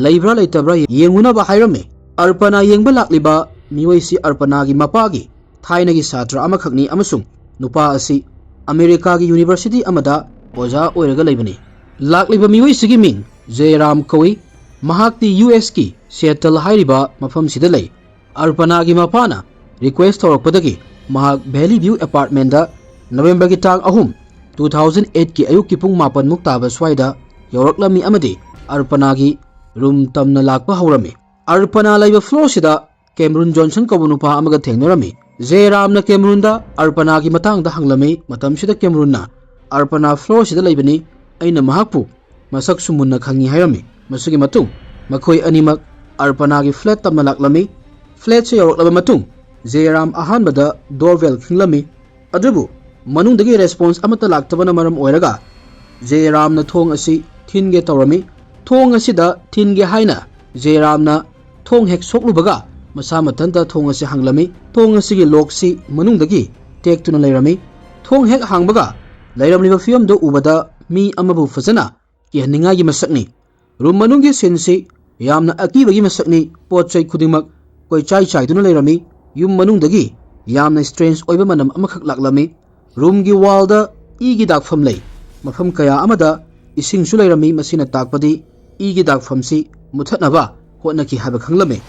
ꯂꯩꯕ꯭ꯔꯥ ꯂꯩꯇꯕ꯭ꯔꯥ ꯌꯦꯡꯉꯨꯅꯕ ꯍꯥꯏꯔꯝꯃꯤ꯫ ꯑꯔꯄꯅꯥ ꯌꯦꯡꯕ ꯂꯥꯛꯂꯤꯕ ꯃꯤꯑꯣꯏꯁꯤ ꯑꯔꯄꯅꯥꯒꯤ ꯃꯄꯥꯒꯤ ꯊꯥꯏꯅꯒꯤ ꯁꯥꯇ꯭ꯔ ꯑꯃꯈꯛꯅꯤ ꯑꯃꯁꯨꯡ ꯅꯨꯄꯥ ꯑꯁꯤ ꯑꯃꯦꯔꯤꯀꯥꯒꯤ university ꯑꯃꯗ ꯑꯣꯖꯥ ꯑꯣꯏꯔꯒ ꯂꯩꯕꯅꯤ꯫ ꯂꯥꯛꯂꯤꯕ ꯃꯤꯑꯣꯏꯁꯤꯒꯤ ꯃꯤꯡ ꯖꯦꯔꯥꯝ ꯀꯧꯏ꯫ ꯃꯍꯥꯛꯇꯤ USꯀꯤ Seattle ꯍꯥꯏꯔꯤꯕ ꯃꯐꯝꯁꯤꯗ ꯂꯩ꯫ ꯑꯔꯄꯅꯥꯒꯤ ꯃꯄꯥꯅ request ꯇꯧꯔꯛꯄꯗꯒꯤ ꯃꯍꯥꯛ Valley View apartmentꯗ Novemberꯒꯤ ꯇꯥꯡ ꯑꯍꯨꯝ, two thousand eightꯀꯤ ꯑꯌꯨꯛꯀꯤ ꯄꯨꯡ ꯃꯥꯄꯟꯃꯨꯛ ꯇꯥꯕ ꯁ꯭ꯋꯥꯏꯗ ꯌꯧꯔꯛꯂꯝꯃꯤ ꯑꯃꯗꯤ ꯑꯔꯄꯅꯥꯒꯤ room ꯇꯝꯅ ꯂꯥꯛꯄ ꯍꯧꯔꯝꯃꯤ꯫ ꯑꯔꯄꯅꯥ ꯂꯩꯕ floorꯁꯤꯗ ꯀꯦꯃꯔꯨꯟ ꯖꯣꯟꯁꯟ ꯀꯧꯕ ꯅꯨꯄꯥ ꯑꯃꯒ ꯊꯦꯡꯅꯔꯝꯃꯤ꯫ ꯖꯦꯔꯥꯝꯅ ꯀꯦꯃꯔꯨꯟꯗ ꯑꯔꯄꯅꯥꯒꯤ ꯃꯇꯥꯡꯗ ꯍꯪꯂꯝꯃꯤ꯫ ꯃꯇꯝꯁꯤꯗ ꯀꯦꯃꯔꯨꯟꯅ, "ꯑꯔꯄꯅꯥ floorꯁꯤꯗ ꯂꯩꯕꯅꯤ, ꯑꯩꯅ ꯃꯍꯥꯛꯄꯨ ꯃꯁꯛꯁꯨ ꯃꯨꯟꯅ ꯈꯪꯉꯤ" ꯍꯥꯏꯔꯝꯃꯤ꯫ ꯃꯁꯤꯒꯤ ꯃꯇꯨꯡ ꯃꯈꯣꯏ ꯑꯅꯤꯃꯛ ꯑꯔꯄꯅꯥꯒꯤ flat ꯇꯝꯅ ꯂꯥꯛꯂꯝꯃꯤ꯫ Flatꯁꯦ ꯌꯧꯔꯛꯂꯕ ꯃꯇꯨꯡ ꯖꯦꯔꯥꯝ ꯑꯍꯥꯟꯕꯗ doorbell ꯈꯤꯡꯂꯝꯃꯤ꯫ ꯑꯗꯨꯕꯨ ꯃꯅꯨꯡꯗꯒꯤ response ꯑꯃꯠꯇ ꯂꯥꯛꯇꯕꯅ ꯃꯔꯝ ꯑꯣꯏꯔꯒ ꯖꯦꯔꯥꯝꯅ ꯊꯣꯡ ꯑꯁꯤ ꯊꯤꯟꯒꯦ ꯇꯧꯔꯝꯃꯤ꯫ ꯊꯣꯡ ꯑꯁꯤꯗ ꯊꯤꯟꯒꯦ ꯍꯥꯏꯅ ꯖꯦꯔꯥꯝꯅ ꯊꯣꯡ ꯍꯦꯛ ꯁꯣꯛꯂꯨꯕꯒ ꯃꯁꯥ ꯃꯊꯟꯇ ꯊꯣꯡ ꯑꯁꯤ ꯍꯥꯡꯂꯝꯃꯤ꯫ ꯊꯣꯡ ꯑꯁꯤꯒꯤ lockꯁꯤ ꯃꯅꯨꯡꯗꯒꯤ ꯇꯦꯛꯇꯨꯅ ꯂꯩꯔꯝꯃꯤ꯫ ꯊꯣꯡ ꯍꯦꯛ ꯍꯥꯡꯕꯒ ꯂꯩꯔꯝꯂꯤꯕ ꯐꯤꯕꯝꯗꯨ ꯎꯕꯗ ꯃꯤ ꯑꯃꯕꯨ ꯐꯖꯅ ꯀꯤꯍꯟꯅꯤꯡꯉꯥꯏꯒꯤ ꯃꯁꯛꯅꯤ꯫ Room ꯃꯅꯨꯡꯒꯤ sceneꯁꯤ ꯌꯥꯝꯅ ꯑꯀꯤꯕꯒꯤ ꯃꯁꯛꯅꯤ꯫ ꯄꯣꯠ ꯆꯩ ꯈꯨꯗꯤꯡꯃꯛ ꯀꯣꯏꯆꯥꯏ ꯆꯥꯏꯗꯨꯅ ꯂꯩꯔꯝꯃꯤ꯫ ꯌꯨꯝ ꯃꯅꯨꯡꯗꯒꯤ ꯌꯥꯝꯅ strange ꯑꯣꯏꯕ ꯃꯅꯝ ꯑꯃꯈꯛ ꯂꯥꯛꯂꯝꯃꯤ꯫ Roomꯒꯤ wallꯗ ꯏꯒꯤ ꯗꯥꯛꯐꯝ ꯂꯩ꯫ ꯃꯐꯝ ꯀꯌꯥ ꯑꯃꯗ ꯏꯁꯤꯡꯁꯨ ꯂꯩꯔꯝꯃꯤ꯫ ꯃꯁꯤꯅ ꯇꯥꯛꯄꯗꯤ ꯏꯒꯤ ꯗꯥꯛꯐꯝꯁꯤ ꯃꯨꯊꯠꯅꯕ ꯍꯣꯠꯅꯈꯤ ꯍꯥꯏꯕ ꯈꯪꯂꯝꯃꯤ꯫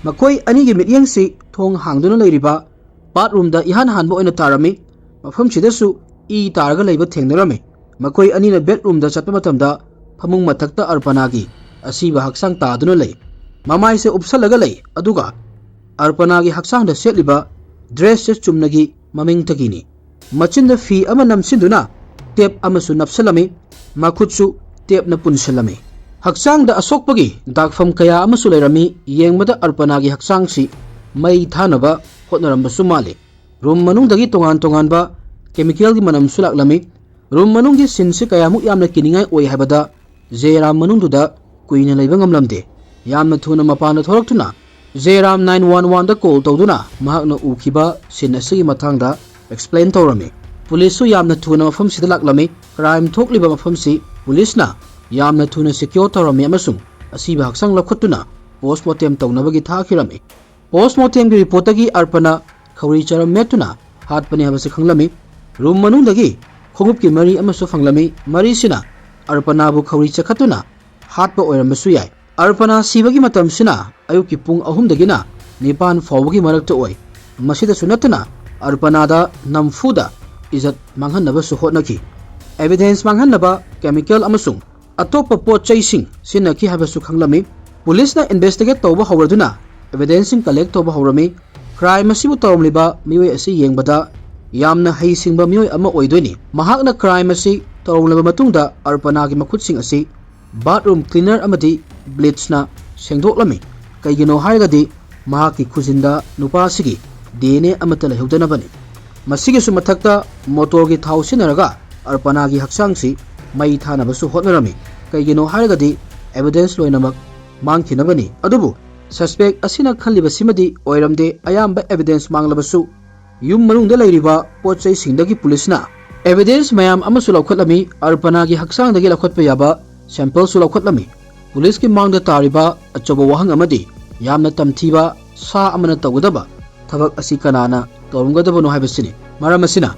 ꯃꯈꯣꯏ ꯑꯅꯤꯒꯤ ꯃꯤꯠꯌꯦꯡꯁꯤ ꯊꯣꯡ ꯍꯥꯡꯗꯨꯅ ꯂꯩꯔꯤꯕ bathroomꯗ ꯏꯍꯥꯟ ꯍꯥꯟꯕ ꯑꯣꯏꯅ ꯇꯥꯔꯝꯃꯤ꯫ ꯃꯐꯝꯁꯤꯗꯁꯨ ꯏ ꯇꯥꯔꯒ ꯂꯩꯕ ꯊꯦꯡꯅꯔꯝꯃꯤ꯫ ꯃꯈꯣꯏ ꯑꯅꯤꯅ bedroomꯗ ꯆꯠꯄ ꯃꯇꯝꯗ ꯐꯃꯨꯡ ꯃꯊꯛꯇ ꯑꯔꯄꯅꯥꯒꯤ ꯑꯁꯤꯕ ꯍꯛꯆꯥꯡ ꯇꯥꯗꯨꯅ ꯂꯩ꯫ ꯃꯃꯥꯏꯁꯦ ꯎꯞꯁꯜꯂꯒ ꯂꯩ, ꯑꯗꯨꯒ ꯑꯔꯄꯅꯥꯒꯤ ꯍꯛꯆꯥꯡꯗ ꯁꯦꯠꯂꯤꯕ dressꯁꯦ ꯆꯨꯝꯅꯒꯤ ꯃꯃꯤꯡꯇꯒꯤꯅꯤ꯫ ꯃꯆꯤꯟꯗ ꯐꯤ ꯑꯃ ꯅꯝꯁꯤꯟꯗꯨꯅ tape ꯑꯃꯁꯨ ꯅꯞꯁꯜꯂꯝꯃꯤ꯫ ꯃꯈꯨꯠꯁꯨ tapeꯅ ꯄꯨꯟꯁꯤꯜꯂꯝꯃꯤ꯫ ꯍꯛꯆꯥꯡꯗ ꯑꯁꯣꯛꯄꯒꯤ ꯗꯥꯛꯐꯝ ꯀꯌꯥ ꯑꯃꯁꯨ ꯂꯩꯔꯝꯃꯤ꯫ ꯌꯦꯡꯕꯗ ꯑꯔꯄꯅꯥꯒꯤ ꯍꯛꯆꯥꯡꯁꯤ ꯃꯩ ꯊꯥꯅꯕ ꯍꯣꯠꯅꯔꯝꯕꯁꯨ ꯃꯥꯜꯂꯤ꯫ Room ꯃꯅꯨꯡꯗꯒꯤ ꯇꯣꯉꯥꯟ ꯇꯣꯉꯥꯟꯕ chemicalꯒꯤ ꯃꯅꯝꯁꯨ ꯂꯥꯛꯂꯝꯃꯤ꯫ Room ꯃꯅꯨꯡꯒꯤ sceneꯁꯤ ꯀꯌꯥꯃꯨꯛ ꯌꯥꯝꯅ ꯀꯤꯅꯤꯡꯉꯥꯏ ꯑꯣꯏ ꯍꯥꯏꯕꯗ ꯖꯦꯔꯥꯝ ꯃꯅꯨꯡꯗꯨꯗ ꯀꯨꯏꯅ ꯂꯩꯕ ꯉꯝꯂꯝꯗꯦ꯫ ꯌꯥꯝꯅ ꯊꯨꯅ ꯃꯄꯥꯟꯗ ꯊꯣꯛꯂꯛꯇꯨꯅ ꯖꯦꯔꯥꯝ nine one oneꯗ call ꯇꯧꯗꯨꯅ ꯃꯍꯥꯛꯅ ꯎꯈꯤꯕ scene ꯑꯁꯤꯒꯤ ꯃꯇꯥꯡꯗ explain ꯇꯧꯔꯝꯃꯤ꯫ Policeꯁꯨ ꯌꯥꯝꯅ ꯊꯨꯅ ꯃꯐꯝꯁꯤꯗ ꯂꯥꯛꯂꯝꯃꯤ꯫ Crime ꯊꯣꯛꯂꯤꯕ ꯃꯐꯝꯁꯤ policeꯅ ꯌꯥꯝꯅ ꯊꯨꯅ secure ꯇꯧꯔꯝꯃꯤ ꯑꯃꯁꯨꯡ ꯑꯁꯤꯕ ꯍꯛꯆꯥꯡ ꯂꯧꯈꯠꯇꯨꯅ postmortem ꯇꯧꯅꯕꯒꯤ ꯊꯥꯈꯤꯔꯝꯃꯤ꯫ Postmortemꯒꯤ reportꯇꯒꯤ ꯑꯔꯄꯅ ꯈꯧꯔꯤ ꯆꯔꯝ ꯃꯦꯠꯇꯨꯅ ꯍꯥꯠꯄꯅꯤ ꯍꯥꯏꯕꯁꯤ ꯈꯪꯂꯝꯃꯤ꯫ Room ꯃꯅꯨꯡꯗꯒꯤ ꯈꯣꯡꯎꯞꯀꯤ ꯃꯔꯤ ꯑꯃꯁꯨ ꯐꯪꯂꯝꯃꯤ꯫ ꯃꯔꯤꯁꯤꯅ ꯑꯔꯄꯅꯥꯕꯨ ꯈꯧꯔꯤ ꯆꯈꯠꯇꯨꯅ ꯍꯥꯠꯄ ꯑꯣꯏꯔꯝꯕꯁꯨ ꯌꯥꯏ꯫ ꯑꯔꯄꯅꯥ ꯁꯤꯕꯒꯤ ꯃꯇꯝꯁꯤꯅ ꯑꯌꯨꯛꯀꯤ ꯄꯨꯡ ꯑꯍꯨꯝꯗꯒꯤꯅ ꯅꯤꯄꯥꯟ ꯐꯥꯎꯕꯒꯤ ꯃꯔꯛꯇ ꯑꯣꯏ꯫ ꯃꯁꯤꯗꯁꯨ ꯅꯠꯇꯅ ꯑꯔꯄꯅꯥꯗ ꯅꯝꯐꯨꯗ ꯏꯖꯠ ꯃꯥꯡꯍꯟꯅꯕꯁꯨ ꯍꯣꯠꯅꯈꯤ꯫ Evidence ꯃꯥꯡꯍꯟꯅꯕ chemical ꯑꯃꯁꯨꯡ ꯑꯇꯣꯞꯄ ꯄꯣꯠ ꯆꯩꯁꯤꯡ ꯁꯤꯖꯤꯟꯅꯈꯤ ꯍꯥꯏꯕꯁꯨ ꯈꯪꯂꯝꯃꯤ꯫ Policeꯅ investigate ꯇꯧꯕ ꯍꯧꯔꯗꯨꯅ evidenceꯁꯤꯡ collect ꯇꯧꯕ ꯍꯧꯔꯝꯃꯤ꯫ Crime ꯑꯁꯤꯕꯨ ꯇꯧꯔꯝꯂꯤꯕ ꯃꯤꯑꯣꯏ ꯑꯁꯤ ꯌꯦꯡꯕꯗ ꯌꯥꯝꯅ ꯍꯩꯁꯤꯡꯕ ꯃꯤꯑꯣꯏ ꯑꯃ ꯑꯣꯏꯗꯣꯏꯅꯤ꯫ ꯃꯍꯥꯛꯅ crime ꯑꯁꯤ ꯇꯧꯔꯝꯂꯕ ꯃꯇꯨꯡꯗ ꯑꯔꯄꯅꯥꯒꯤ ꯃꯈꯨꯠꯁꯤꯡ ꯑꯁꯤ bathroom cleaner ꯑꯃꯗꯤ bleachꯅ ꯁꯦꯡꯗꯣꯛꯂꯝꯃꯤ꯫ ꯀꯩꯒꯤꯅꯣ ꯍꯥꯏꯔꯒꯗꯤ ꯃꯍꯥꯛꯀꯤ ꯈꯨꯖꯤꯟꯗ ꯅꯨꯄꯥ ꯑꯁꯤꯒꯤ ꯗꯤ ꯑꯦꯟ ꯑꯦ ꯑꯃꯠꯇ ꯂꯩꯍꯧꯗꯅꯕꯅꯤ꯫ ꯃꯁꯤꯒꯤꯁꯨ ꯃꯊꯛꯇ ꯃꯣꯇꯣꯔꯒꯤ ꯊꯥꯎ ꯁꯤꯖꯤꯟꯅꯔꯒ ꯑꯔꯄꯅꯥꯒꯤ ꯍꯛꯆꯥꯡꯁꯤ ꯃꯩ ꯊꯥꯅꯕꯁꯨ ꯍꯣꯠꯅꯔꯝꯃꯤ꯫ ꯀꯩꯒꯤꯅꯣ ꯍꯥꯏꯔꯒꯗꯤ ꯑꯦꯚꯤꯗꯦꯟꯁ ꯂꯣꯏꯅꯃꯛ ꯃꯥꯡꯈꯤꯅꯕꯅꯤ꯫ ꯑꯗꯨꯕꯨ ꯁꯁꯄꯦꯛ ꯑꯁꯤꯅ ꯈꯜꯂꯤꯕꯁꯤꯃꯗꯤ ꯑꯣꯏꯔꯝꯗꯦ꯫ ꯑꯌꯥꯝꯕ ꯑꯦꯚꯤꯗꯦꯟꯁ ꯃꯥꯡꯂꯕꯁꯨ ꯌꯨꯝ ꯃꯅꯨꯡꯗ ꯂꯩꯔꯤꯕ ꯄꯣꯠ ꯆꯩꯁꯤꯡꯗꯒꯤ ꯄꯨꯂꯤꯁꯅ ꯑꯦꯚꯤꯗꯦꯟꯁ ꯃꯌꯥꯝ ꯑꯃꯁꯨ ꯂꯧꯈꯠꯂꯝꯃꯤ꯫ ꯑꯔꯄꯅꯥꯒꯤ ꯍꯛꯆꯥꯡꯗꯒꯤ ꯂꯧꯈꯠꯄ ꯌꯥꯕ ꯁꯦꯝꯄꯜꯁꯨ ꯂꯧꯈꯠꯂꯝꯃꯤ꯫ ꯄꯨꯂꯤꯁꯀꯤ ꯃꯥꯡꯗ ꯇꯥꯔꯤꯕ ꯑꯆꯧꯕ ꯋꯥꯍꯪ ꯑꯃꯗꯤ ꯌꯥꯝꯅ ꯇꯝꯊꯤꯕ ꯁꯥ ꯑꯃꯅ ꯇꯧꯒꯗꯕ ꯊꯕꯛ ꯑꯁꯤ ꯀꯅꯥꯅ ꯇꯧꯔꯝꯒꯗꯕꯅꯣ ꯍꯥꯏꯕꯁꯤꯅꯤ꯫ ꯃꯔꯝ ꯑꯁꯤꯅ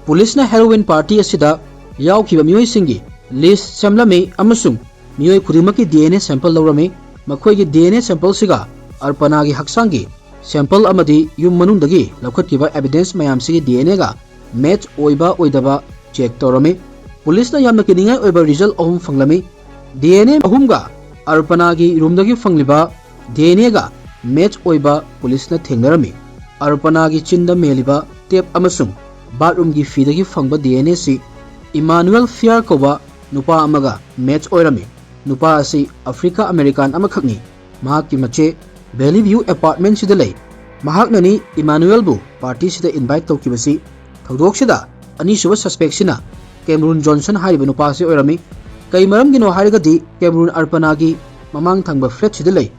ꯄꯨꯂꯤꯁꯅ ꯍꯦꯔꯣꯋꯤꯟ ꯄꯥꯔꯇꯤ ꯑꯁꯤꯗ ꯌꯥꯎꯈꯤꯕ ꯃꯤꯑꯣꯏꯁꯤꯡꯒꯤ ꯂꯤꯁ ꯁꯦꯝꯂꯝꯃꯤ ꯑꯃꯁꯨꯡ ꯃꯤꯑꯣꯏ ꯈꯨꯗꯤꯡꯃꯛꯀꯤ ꯗꯤ ꯑꯦꯟ ꯑꯦ ꯁꯦꯝꯄꯜ ꯂꯧꯔꯝꯃꯤ꯫ ꯃꯈꯣꯏꯒꯤ ꯗꯤ ꯑꯦꯟ ꯑꯦ ꯁꯦꯝꯄꯜꯁꯤꯒ ꯑꯔꯄꯅꯥꯒꯤ ꯍꯛꯆꯥꯡꯒꯤ ꯁꯦꯝꯄꯜ ꯑꯃꯗꯤ ꯌꯨꯝ ꯃꯅꯨꯡꯗꯒꯤ ꯂꯧꯈꯠꯈꯤꯕ ꯑꯦꯚꯤꯗꯦꯟꯁ ꯃꯌꯥꯝꯁꯤꯒꯤ ꯗꯤ ꯑꯦꯟ ꯑꯦꯒ ꯃꯦꯠꯆ ꯑꯣꯏꯕ ꯑꯣꯏꯗꯕ ꯆꯦꯛ ꯇꯧꯔꯝꯃꯤ꯫ ꯄꯨꯂꯤꯁꯅ ꯌꯥꯝꯅ ꯀꯤꯅꯤꯡꯉꯥꯏ ꯑꯣꯏꯕ ꯔꯤꯖꯜ ꯑꯍꯨꯝ ꯐꯪꯂꯝꯃꯤ꯫ ꯗꯤ ꯑꯦꯟ ꯑꯦ ꯑꯍꯨꯝꯒ ꯑꯔꯄꯅꯥꯒꯤ ꯔꯨꯝꯗꯒꯤ ꯐꯪꯂꯤꯕ ꯗꯤ ꯑꯦꯟ ꯑꯦꯒ ꯃꯦꯠꯆ ꯑꯣꯏꯕ ꯄꯨꯂꯤꯁꯅ ꯊꯦꯡꯅꯔꯝꯃꯤ꯫ ꯑꯔꯄꯅꯥꯒꯤ ꯆꯤꯟꯗ ꯃꯦꯜꯂꯤꯕ ꯇꯦꯞ ꯑꯃꯁꯨꯡ ꯕꯥꯠꯔꯨꯝꯒꯤ ꯐꯤꯗꯒꯤ ꯐꯪꯕ ꯗꯤ ꯑꯦꯟ ꯑꯦꯁꯤ ꯏꯃꯥꯅꯨꯑꯦꯜ ꯐꯤꯌꯥꯔ ꯀꯧꯕ ꯅꯨꯄꯥ ꯑꯃꯒ ꯃꯦꯠꯆ ꯑꯣꯏꯔꯝꯃꯤ꯫ ꯅꯨꯄꯥ ꯑꯁꯤ ꯑꯐ꯭ꯔꯤꯀꯥ ꯑꯃꯦꯔꯤꯀꯥꯟ ꯑꯃꯈꯛꯅꯤ꯫ ꯃꯍꯥꯛꯀꯤ ꯃꯆꯦ ꯚꯦꯂꯤ ꯚ꯭ꯌꯨ ꯑꯦꯄꯥꯔꯠꯃꯦꯟꯁꯤꯗ ꯂꯩ꯫ ꯃꯍꯥꯛꯅꯅꯤ ꯏꯃꯥꯅꯨꯑꯦꯜꯕꯨ ꯄꯥꯔꯇꯤꯁꯤꯗ ꯏꯟꯚꯥꯏꯠ ꯇꯧꯈꯤꯕꯁꯤ꯫ ꯊꯧꯗꯣꯛꯁꯤꯗ ꯑꯅꯤꯁꯨꯕ ꯁꯁꯄꯦꯛꯁꯤꯅ ꯀꯦꯃꯔꯨꯟ ꯖꯣꯟꯁꯟ ꯍꯥꯏꯔꯤꯕ ꯅꯨꯄꯥ ꯑꯁꯤ ꯑꯣꯏꯔꯝꯃꯤ꯫ ꯀꯩ ꯃꯔꯝꯒꯤꯅꯣ ꯍꯥꯏꯔꯒꯗꯤ ꯀꯦꯃꯔꯨꯟ ꯑꯔꯄꯅꯥꯒꯤ ꯃꯃꯥꯡ ꯊꯪꯕ ꯐ꯭ꯂꯦꯠꯁꯤꯗ ꯂꯩ꯫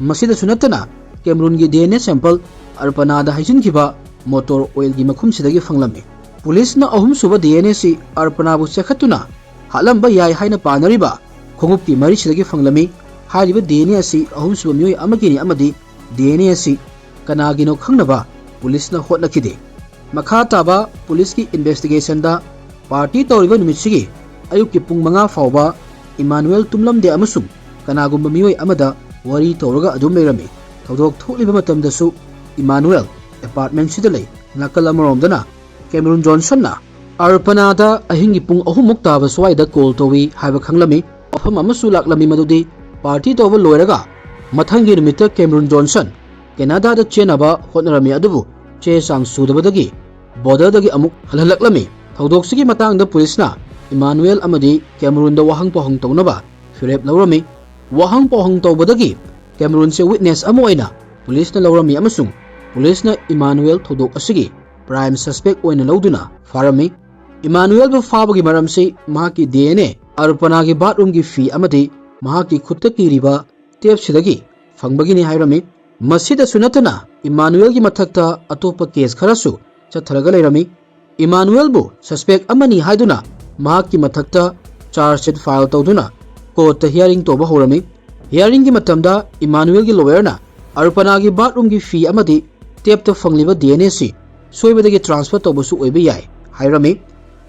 ꯃꯁꯤꯗꯁꯨ ꯅꯠꯇꯅ ꯀꯦꯃꯔꯨꯟꯒꯤ ꯗꯤ ꯑꯦꯟ ꯑꯦ ꯁꯦꯝꯄꯜ ꯑꯔꯄꯅꯥꯗ ꯍꯩꯖꯤꯟꯈꯤꯕ ꯃꯣꯇꯣꯔ ꯑꯣꯏꯜꯒꯤ ꯃꯈꯨꯝꯁꯤꯗꯒꯤ ꯐꯪꯂꯝꯃꯤ꯫ ꯄꯨꯂꯤꯁꯅ ꯑꯍꯨꯝꯁꯨꯕ ꯗꯤ ꯑꯦꯟ ꯑꯦꯁꯤ ꯑꯔꯄꯅꯥꯕꯨ ꯆꯦꯛꯈꯠꯇꯨꯅ ꯍꯥꯠꯂꯝꯕ ꯌꯥꯏ ꯍꯥꯏꯅ ꯄꯥꯅꯔꯤꯕ ꯈꯣꯡꯎꯞꯀꯤ ꯃꯔꯤꯁꯤꯗꯒꯤ ꯐꯪꯂꯝꯃꯤ꯫ ꯍꯥꯏꯔꯤꯕ ꯗꯤ ꯑꯦꯟ ꯑꯦ ꯑꯁꯤ ꯑꯍꯨꯝꯁꯨꯕ ꯃꯤꯑꯣꯏ ꯑꯃꯒꯤꯅꯤ ꯑꯃꯗꯤ ꯗꯤ ꯑꯦꯟ ꯑꯦ ꯑꯁꯤ ꯀꯅꯥꯒꯤꯅꯣ ꯈꯪꯅꯕ ꯄꯨꯂꯤꯁꯅ ꯍꯣꯠꯅꯈꯤꯗꯦ꯫ ꯃꯈꯥ ꯇꯥꯕ ꯄꯨꯂꯤꯁꯀꯤ ꯏꯟꯚꯦꯁꯇꯤꯒꯦꯁꯟꯗ ꯄꯥꯔꯇꯤ ꯇꯧꯔꯤꯕ ꯅꯨꯃꯤꯠꯁꯤꯒꯤ ꯑꯌꯨꯛꯀꯤ ꯄꯨꯡ ꯃꯉꯥ ꯐꯥꯎꯕ ꯏꯃꯥꯅꯨꯑꯦꯜ ꯇꯨꯝꯂꯝꯗꯦ ꯑꯃꯁꯨꯡ ꯀꯅꯥꯒꯨꯝꯕ ꯃꯤꯑꯣꯏ ꯑꯃꯗ ꯋꯥꯔꯤ ꯇꯧꯔꯒ ꯑꯗꯨꯝ ꯂꯩꯔꯝꯃꯤ꯫ ꯊꯧꯗꯣꯛ ꯊꯣꯛꯂꯤꯕ ꯃꯇꯝꯗꯁꯨ ꯏꯃꯥꯅꯨꯑꯦꯜ ꯑꯦꯄꯥꯔꯠꯃꯦꯟꯁꯤꯗ ꯂꯩ꯫ ꯅꯥꯀꯜ ꯑꯃꯔꯣꯝꯗꯅ ꯀꯦꯃꯔꯨꯟ ꯖꯣꯟꯁꯟꯅ ꯑꯔꯄꯅꯥꯗ ꯑꯍꯤꯡꯒꯤ ꯄꯨꯡ ꯑꯍꯨꯝꯃꯨꯛ ꯇꯥꯕ ꯁ꯭ꯋꯥꯏꯗ ꯀꯣꯜ ꯇꯧꯏ ꯍꯥꯏꯕ ꯈꯪꯂꯝꯃꯤ꯫ ꯋꯥꯐꯝ ꯑꯃꯁꯨ ꯂꯥꯛꯂꯝꯃꯤ, ꯃꯗꯨꯗꯤ ꯄꯥꯔꯇꯤ ꯇꯧꯕ ꯂꯣꯏꯔꯒ ꯃꯊꯪꯒꯤ ꯅꯨꯃꯤꯠꯇ ꯀꯦꯃꯔꯨꯟ ꯖꯣꯟꯁꯟ ꯀꯦꯅꯥꯗꯥꯗ ꯆꯦꯟꯅꯕ ꯍꯣꯠꯅꯔꯝꯃꯤ, ꯑꯗꯨꯕꯨ ꯆꯦ ꯆꯥꯡ ꯁꯨꯗꯕꯗꯒꯤ ꯕꯣꯔꯗꯔꯗꯒꯤ ꯑꯃꯨꯛ ꯍꯜꯍꯜꯂꯛꯂꯝꯃꯤ꯫ ꯊꯧꯗꯣꯛꯁꯤꯒꯤ ꯃꯇꯥꯡꯗ ꯄꯨꯂꯤꯁꯅ ꯏꯃꯥꯅꯨꯑꯦꯜ ꯑꯃꯗꯤ ꯀꯦꯃꯔꯨꯟꯗ ꯋꯥꯍꯪ ꯄꯥꯎꯍꯪ ꯇꯧꯅꯕ ꯐꯤꯔꯦꯞ ꯂꯧꯔꯝꯃꯤ꯫ ꯋꯥꯍꯪ ꯄꯥꯎꯍꯪ ꯇꯧꯕꯗꯒꯤ ꯀꯦꯃꯔꯨꯟꯁꯦ ꯋꯤꯠꯅꯦꯁ ꯑꯃ ꯑꯣꯏꯅ ꯄꯨꯂꯤꯁꯅ ꯂꯧꯔꯝꯃꯤ ꯑꯃꯁꯨꯡ ꯄꯨꯂꯤꯁꯅ ꯏꯃꯥꯅꯨꯑꯦꯜ ꯊꯧꯗꯣꯛ ꯑꯁꯤꯒꯤ prime suspect ꯑꯣꯏꯅ ꯂꯧꯗꯨꯅ ꯐꯥꯔꯝꯃꯤ꯫ ꯏꯃꯥꯅꯨꯑꯦꯜꯕꯨ ꯐꯥꯕꯒꯤ ꯃꯔꯝꯁꯤ ꯃꯍꯥꯛꯀꯤ D N A ꯑꯔꯄꯅꯥꯒꯤ bathroomꯒꯤ ꯐꯤ ꯑꯃꯗꯤ ꯃꯍꯥꯛꯀꯤ ꯈꯨꯠꯇ ꯀꯤꯔꯤꯕ tapeꯁꯤꯗꯒꯤ ꯐꯪꯕꯒꯤꯅꯤ ꯍꯥꯏꯔꯝꯃꯤ꯫ ꯃꯁꯤꯗꯁꯨ ꯅꯠꯇꯅ ꯏꯃꯥꯅꯨꯑꯦꯜꯒꯤ ꯃꯊꯛꯇ ꯑꯇꯣꯞꯄ case ꯈꯔꯁꯨ ꯆꯠꯊꯔꯒ ꯂꯩꯔꯝꯃꯤ꯫ ꯏꯃꯥꯅꯨꯑꯦꯜꯕꯨ suspect ꯑꯃꯅꯤ ꯍꯥꯏꯗꯨꯅ ꯃꯍꯥꯛꯀꯤ ꯃꯊꯛꯇ charge sheet file ꯇꯧꯗꯨꯅ courtꯇ hearing ꯇꯧꯕ ꯍꯧꯔꯝꯃꯤ꯫ Hearingꯒꯤ ꯃꯇꯝꯗ ꯏꯃꯥꯅꯨꯑꯦꯜꯒꯤ lawyerꯅ ꯑꯔꯄꯅꯥꯒꯤ bathroomꯒꯤ ꯐꯤ ꯑꯃꯗꯤ tapeꯇ ꯐꯪꯂꯤꯕ D N Aꯁꯤ ꯁꯣꯏꯕꯗꯒꯤ transfer ꯇꯧꯕꯁꯨ ꯑꯣꯏꯕ ꯌꯥꯏ ꯍꯥꯏꯔꯝꯃꯤ꯫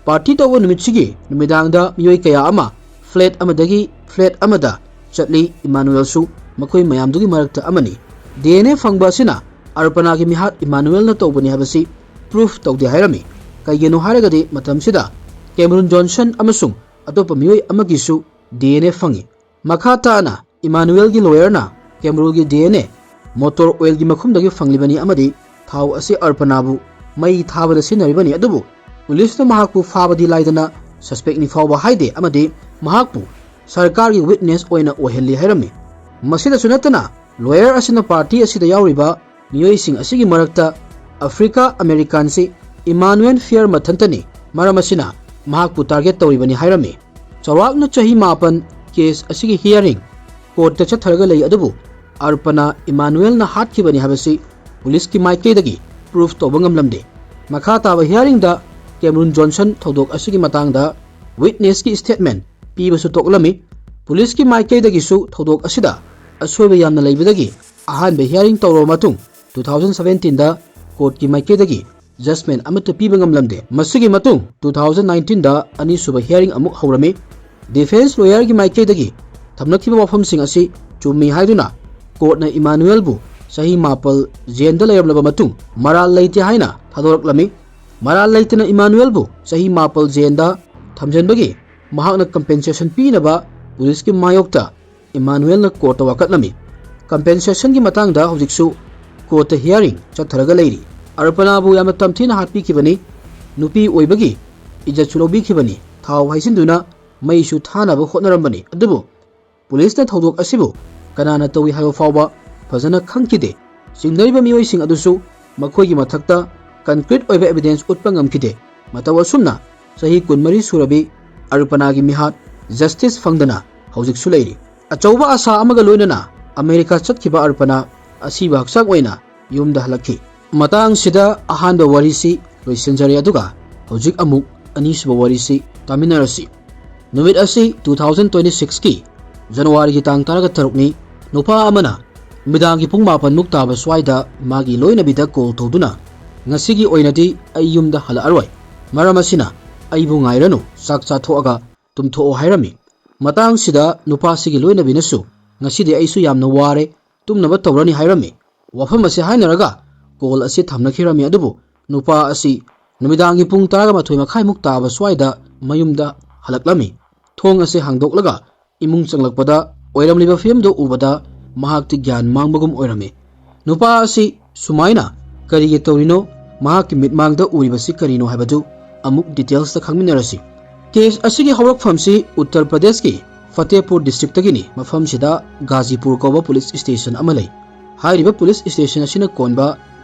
Party ꯇꯧꯕ ꯅꯨꯃꯤꯠꯁꯤꯒꯤ ꯅꯨꯃꯤꯗꯥꯡꯗ ꯃꯤꯑꯣꯏ ꯀꯌꯥ ꯑꯃ flat ꯑꯃꯗꯒꯤ flat ꯑꯃꯗ ꯆꯠꯂꯤ꯫ ꯏꯃꯥꯅꯨꯑꯦꯜꯁꯨ ꯃꯈꯣꯏ ꯃꯌꯥꯝꯗꯨꯒꯤ ꯃꯔꯛꯇ ꯑꯃꯅꯤ꯫ D N A ꯐꯪꯕ ꯑꯁꯤꯅ ꯑꯔꯄꯅꯥꯒꯤ ꯃꯤꯍꯥꯠ ꯏꯃꯥꯅꯨꯑꯦꯜꯅ ꯇꯧꯕꯅꯤ ꯍꯥꯏꯕꯁꯤ proof ꯇꯧꯗꯦ ꯍꯥꯏꯔꯝꯃꯤ꯫ ꯀꯩꯒꯤꯅꯣ ꯍꯥꯏꯔꯒꯗꯤ ꯃꯇꯝꯁꯤꯗ ꯀꯦꯃꯔꯨꯟ ꯖꯣꯟꯁꯟ ꯑꯃꯁꯨꯡ ꯑꯇꯣꯞꯄ ꯃꯤꯑꯣꯏ ꯑꯃꯒꯤꯁꯨ D N A ꯐꯪꯉꯤ꯫ ꯃꯈꯥ ꯇꯥꯅ ꯏꯃꯥꯅꯨꯑꯦꯜꯒꯤ lawyerꯅ ꯀꯦꯃꯔꯨꯟꯒꯤ D N A motor oilꯒꯤ ꯃꯈꯨꯝꯗꯒꯤ ꯐꯪꯂꯤꯕꯅꯤ ꯑꯃꯗꯤ ꯊꯥꯎ ꯑꯁꯤ ꯑꯔꯄꯅꯥꯕꯨ ꯃꯩ ꯊꯥꯕꯗ ꯁꯤꯖꯤꯟꯅꯔꯤꯕꯅꯤ, ꯑꯗꯨꯕꯨ ꯄꯨꯂꯤꯁꯅ ꯃꯍꯥꯛꯄꯨ ꯐꯥꯕꯗꯤ ꯂꯥꯏꯗꯅ suspectꯅꯤ ꯐꯥꯎꯕ ꯍꯥꯏꯗꯦ ꯑꯃꯗꯤ ꯃꯍꯥꯛꯄꯨ ꯁꯔꯀꯥꯔꯒꯤ witness ꯑꯣꯏꯅ ꯑꯣꯏꯍꯜꯂꯤ ꯍꯥꯏꯔꯝꯃꯤ꯫ ꯃꯁꯤꯗꯁꯨ ꯅꯠꯇꯅ lawyer ꯑꯁꯤꯅ party ꯑꯁꯤꯗ ꯌꯥꯎꯔꯤꯕ ꯃꯤꯑꯣꯏꯁꯤꯡ ꯑꯁꯤꯒꯤ ꯃꯔꯛꯇ Africa Americanꯁꯤ ꯏꯃꯥꯅꯨꯑꯦꯜ ꯐꯤꯌꯔ ꯃꯊꯟꯇꯅꯤ, ꯃꯔꯝ ꯑꯁꯤꯅ ꯃꯍꯥꯛꯄꯨ target ꯇꯧꯔꯤꯕꯅꯤ ꯍꯥꯏꯔꯝꯃꯤ꯫ ꯆꯥꯎꯔꯥꯛꯅ ꯆꯍꯤ ꯃꯥꯄꯟ case ꯑꯁꯤꯒꯤ hearing courtꯇ ꯆꯠꯊꯔꯒ ꯂꯩ, ꯑꯗꯨꯕꯨ ꯑꯔꯄꯅꯥ ꯏꯃꯥꯅꯨꯑꯦꯜꯅ ꯍꯥꯠꯈꯤꯕꯅꯤ ꯍꯥꯏꯕꯁꯤ ꯄꯨꯂꯤꯁꯀꯤ ꯃꯥꯏꯀꯩꯗꯒꯤ proof ꯇꯧꯕ ꯉꯝꯂꯝꯗꯦ꯫ ꯃꯈꯥ ꯇꯥꯕ hearingꯗ ꯀꯦꯃꯔꯨꯟ ꯖꯣꯟꯁꯟ ꯊꯧꯗꯣꯛ ꯑꯁꯤꯒꯤ ꯃꯇꯥꯡꯗ witnessꯀꯤ statement ꯄꯤꯕꯁꯨ ꯇꯣꯛꯂꯝꯃꯤ꯫ ꯄꯨꯂꯤꯁꯀꯤ ꯃꯥꯏꯀꯩꯗꯒꯤꯁꯨ ꯊꯧꯗꯣꯛ ꯑꯁꯤꯗ ꯑꯁꯣꯏꯕ ꯌꯥꯝꯅ ꯂꯩꯕꯗꯒꯤ ꯑꯍꯥꯟꯕ hearing ꯇꯧꯔꯕ ꯃꯇꯨꯡ two thousand seventeenꯗ courtꯀꯤ ꯃꯥꯏꯀꯩꯗꯒꯤ judgment ꯑꯃꯠꯇ ꯄꯤꯕ ꯉꯝꯂꯝꯗꯦ꯫ ꯃꯁꯤꯒꯤ ꯃꯇꯨꯡ two thousand nineteenꯗ ꯑꯅꯤꯁꯨꯕ hearing ꯑꯃꯨꯛ ꯍꯧꯔꯝꯃꯤ꯫ Defence lawyerꯒꯤ ꯃꯥꯏꯀꯩꯗꯒꯤ ꯊꯝꯂꯛꯈꯤꯕ ꯋꯥꯐꯝꯁꯤꯡ ꯑꯁꯤ ꯆꯨꯝꯃꯤ ꯍꯥꯏꯗꯨꯅ courtꯅ ꯏꯃꯥꯅꯨꯑꯦꯜꯕꯨ ꯆꯍꯤ ꯃꯥꯄꯜ jailꯗ ꯂꯩꯔꯝꯂꯕ ꯃꯇꯨꯡ ꯃꯔꯥꯜ ꯂꯩꯇꯦ ꯍꯥꯏꯅ ꯊꯥꯗꯣꯔꯛꯂꯝꯃꯤ꯫ ꯃꯔꯥꯜ ꯂꯩꯇꯅ ꯏꯃꯥꯅꯨꯑꯦꯜꯕꯨ ꯆꯍꯤ ꯃꯥꯄꯜ jailꯗ ꯊꯝꯖꯤꯟꯕꯒꯤ ꯃꯍꯥꯛꯅ compensation ꯄꯤꯅꯕ ꯄꯨꯂꯤꯁꯀꯤ ꯃꯥꯌꯣꯛꯇ ꯏꯃꯥꯅꯨꯑꯦꯜꯅ courtꯇ ꯋꯥꯀꯠꯂꯝꯃꯤ꯫ Compensationꯒꯤ ꯃꯇꯥꯡꯗ ꯍꯧꯖꯤꯛꯁꯨ courtꯇ hearing ꯆꯠꯊꯔꯒ ꯂꯩꯔꯤ꯫ ꯑꯔꯄꯅꯥꯕꯨ ꯌꯥꯝꯅ ꯇꯝꯊꯤꯅ ꯍꯥꯠꯄꯤꯈꯤꯕꯅꯤ꯫ ꯅꯨꯄꯤ ꯑꯣꯏꯕꯒꯤ ꯏꯖꯠꯁꯨ ꯂꯧꯕꯤꯈꯤꯕꯅꯤ꯫ ꯊꯥꯎ ꯍꯩꯖꯤꯟꯗꯨꯅ ꯃꯩꯁꯨ ꯊꯥꯅꯕ ꯍꯣꯠꯅꯔꯝꯕꯅꯤ꯫ ꯑꯗꯨꯕꯨ ꯄꯨꯂꯤꯁꯅ ꯊꯧꯗꯣꯛ ꯑꯁꯤꯕꯨ ꯀꯅꯥꯅ ꯇꯧꯏ ꯍꯥꯏꯕ ꯐꯥꯎꯕ ꯐꯖꯅ ꯈꯪꯈꯤꯗꯦ꯫ ꯆꯤꯡꯅꯔꯤꯕ ꯃꯤꯑꯣꯏꯁꯤꯡ ꯑꯗꯨꯁꯨ ꯃꯈꯣꯏꯒꯤ ꯃꯊꯛꯇ concrete ꯑꯣꯏꯕ evidence ꯎꯠꯄ ꯉꯝꯈꯤꯗꯦ꯫ ꯃꯇꯧ ꯑꯁꯨꯝꯅ ꯆꯍꯤ ꯀꯨꯟꯃꯔꯤ ꯁꯨꯔꯕꯤ ꯑꯔꯄꯅꯥꯒꯤ ꯃꯤꯍꯥꯠ justice ꯐꯪꯗꯅ ꯍꯧꯖꯤꯛꯁꯨ ꯂꯩꯔꯤ꯫ ꯑꯆꯧꯕ ꯑꯁꯥ ꯑꯃꯒ ꯂꯣꯏꯅꯅ ꯑꯃꯦꯔꯤꯀꯥ ꯆꯠꯈꯤꯕ ꯑꯔꯄꯅꯥ ꯑꯁꯤꯕ ꯍꯛꯆꯥꯡ ꯑꯣꯏꯅ ꯌꯨꯝꯗ ꯍꯜꯂꯛꯈꯤ꯫ ꯃꯇꯥꯡꯁꯤꯗ ꯑꯍꯥꯟꯕ ꯋꯥꯔꯤꯁꯤ ꯂꯣꯏꯁꯤꯟꯖꯔꯦ, ꯑꯗꯨꯒ ꯍꯧꯖꯤꯛ ꯑꯃꯨꯛ ꯑꯅꯤꯁꯨꯕ ꯋꯥꯔꯤꯁꯤ ꯇꯥꯃꯤꯟꯅꯔꯁꯤ꯫ ꯅꯨꯃꯤꯠ ꯑꯁꯤ two thousand twenty sixꯀꯤ ꯖꯅꯋꯥꯔꯤꯒꯤ ꯇꯥꯡ ꯇꯔꯥꯒ ꯇꯔꯨꯛꯅꯤ꯫ ꯅꯨꯄꯥ ꯑꯃꯅ ꯅꯨꯃꯤꯗꯥꯡꯒꯤ ꯄꯨꯡ ꯃꯥꯄꯟꯃꯨꯛ ꯇꯥꯕ ꯁ꯭ꯋꯥꯏꯗ ꯃꯥꯒꯤ ꯂꯣꯏꯅꯕꯤꯗ call ꯇꯧꯗꯨꯅ, "ꯉꯁꯤꯒꯤ ꯑꯣꯏꯅꯗꯤ ꯑꯩ ꯌꯨꯝꯗ ꯍꯜꯂꯛꯑꯔꯣꯏ, ꯃꯔꯝ ꯑꯁꯤꯅ ꯑꯩꯕꯨ ꯉꯥꯏꯔꯅꯨ, ꯆꯥꯛ ꯆꯥꯊꯣꯛꯑꯒ ꯇꯨꯝꯊꯣꯛꯑꯣ" ꯍꯥꯏꯔꯝꯃꯤ꯫ ꯃꯇꯥꯡꯁꯤꯗ ꯅꯨꯄꯥꯁꯤꯒꯤ ꯂꯣꯏꯅꯕꯤꯅꯁꯨ, "ꯉꯁꯤꯗꯤ ꯑꯩꯁꯨ ꯌꯥꯝꯅ ꯋꯥꯔꯦ, ꯇꯨꯝꯅꯕ ꯇꯧꯔꯅꯤ" ꯍꯥꯏꯔꯝꯃꯤ꯫ ꯋꯥꯐꯝ ꯑꯁꯤ ꯍꯥꯏꯅꯔꯒ call ꯑꯁꯤ ꯊꯝꯅꯈꯤꯔꯝꯃꯤ꯫ ꯑꯗꯨꯕꯨ ꯅꯨꯄꯥ ꯑꯁꯤ ꯅꯨꯃꯤꯗꯥꯡꯒꯤ ꯄꯨꯡ ꯇꯔꯥꯒ ꯃꯥꯊꯣꯏ ꯃꯈꯥꯏꯃꯨꯛ ꯇꯥꯕ ꯁ꯭ꯋꯥꯏꯗ ꯃꯌꯨꯝꯗ ꯍꯜꯂꯛꯂꯝꯃꯤ꯫ ꯊꯣꯡ ꯑꯁꯤ ꯍꯥꯡꯗꯣꯛꯂꯒ ꯏꯃꯨꯡ ꯆꯪꯂꯛꯄꯗ ꯑꯣꯏꯔꯝꯂꯤꯕ ꯐꯤꯕꯝꯗꯨ ꯎꯕꯗ ꯃꯍꯥꯛꯇꯤ ꯒ꯭ꯌꯥꯟ ꯃꯥꯡꯕꯒꯨꯝ ꯑꯣꯏꯔꯝꯃꯤ꯫ ꯅꯨꯄꯥ ꯑꯁꯤ ꯁꯨꯃꯥꯏꯅ ꯀꯔꯤꯒꯤ ꯇꯧꯔꯤꯅꯣ, ꯃꯍꯥꯛꯀꯤ ꯃꯤꯠꯃꯥꯡꯗ ꯎꯔꯤꯕꯁꯤ ꯀꯔꯤꯅꯣ ꯍꯥꯏꯕꯗꯨ ꯑꯃꯨꯛ detailsꯇ ꯈꯪꯃꯤꯟꯅꯔꯁꯤ꯫ Case ꯑꯁꯤꯒꯤ ꯍꯧꯔꯛꯐꯝꯁꯤ ꯎꯠꯇꯔ ꯄ꯭ꯔꯗꯦꯁꯀꯤ ꯐꯇꯦꯄꯨꯔ districtꯇꯒꯤꯅꯤ꯫ ꯃꯐꯝꯁꯤꯗ ꯒꯥꯖꯤꯄꯨꯔ ꯀꯧꯕ police station ꯑꯃ ꯂꯩ꯫ ꯍꯥꯏꯔꯤꯕ police station ꯑꯁꯤꯅ ꯀꯣꯟꯕ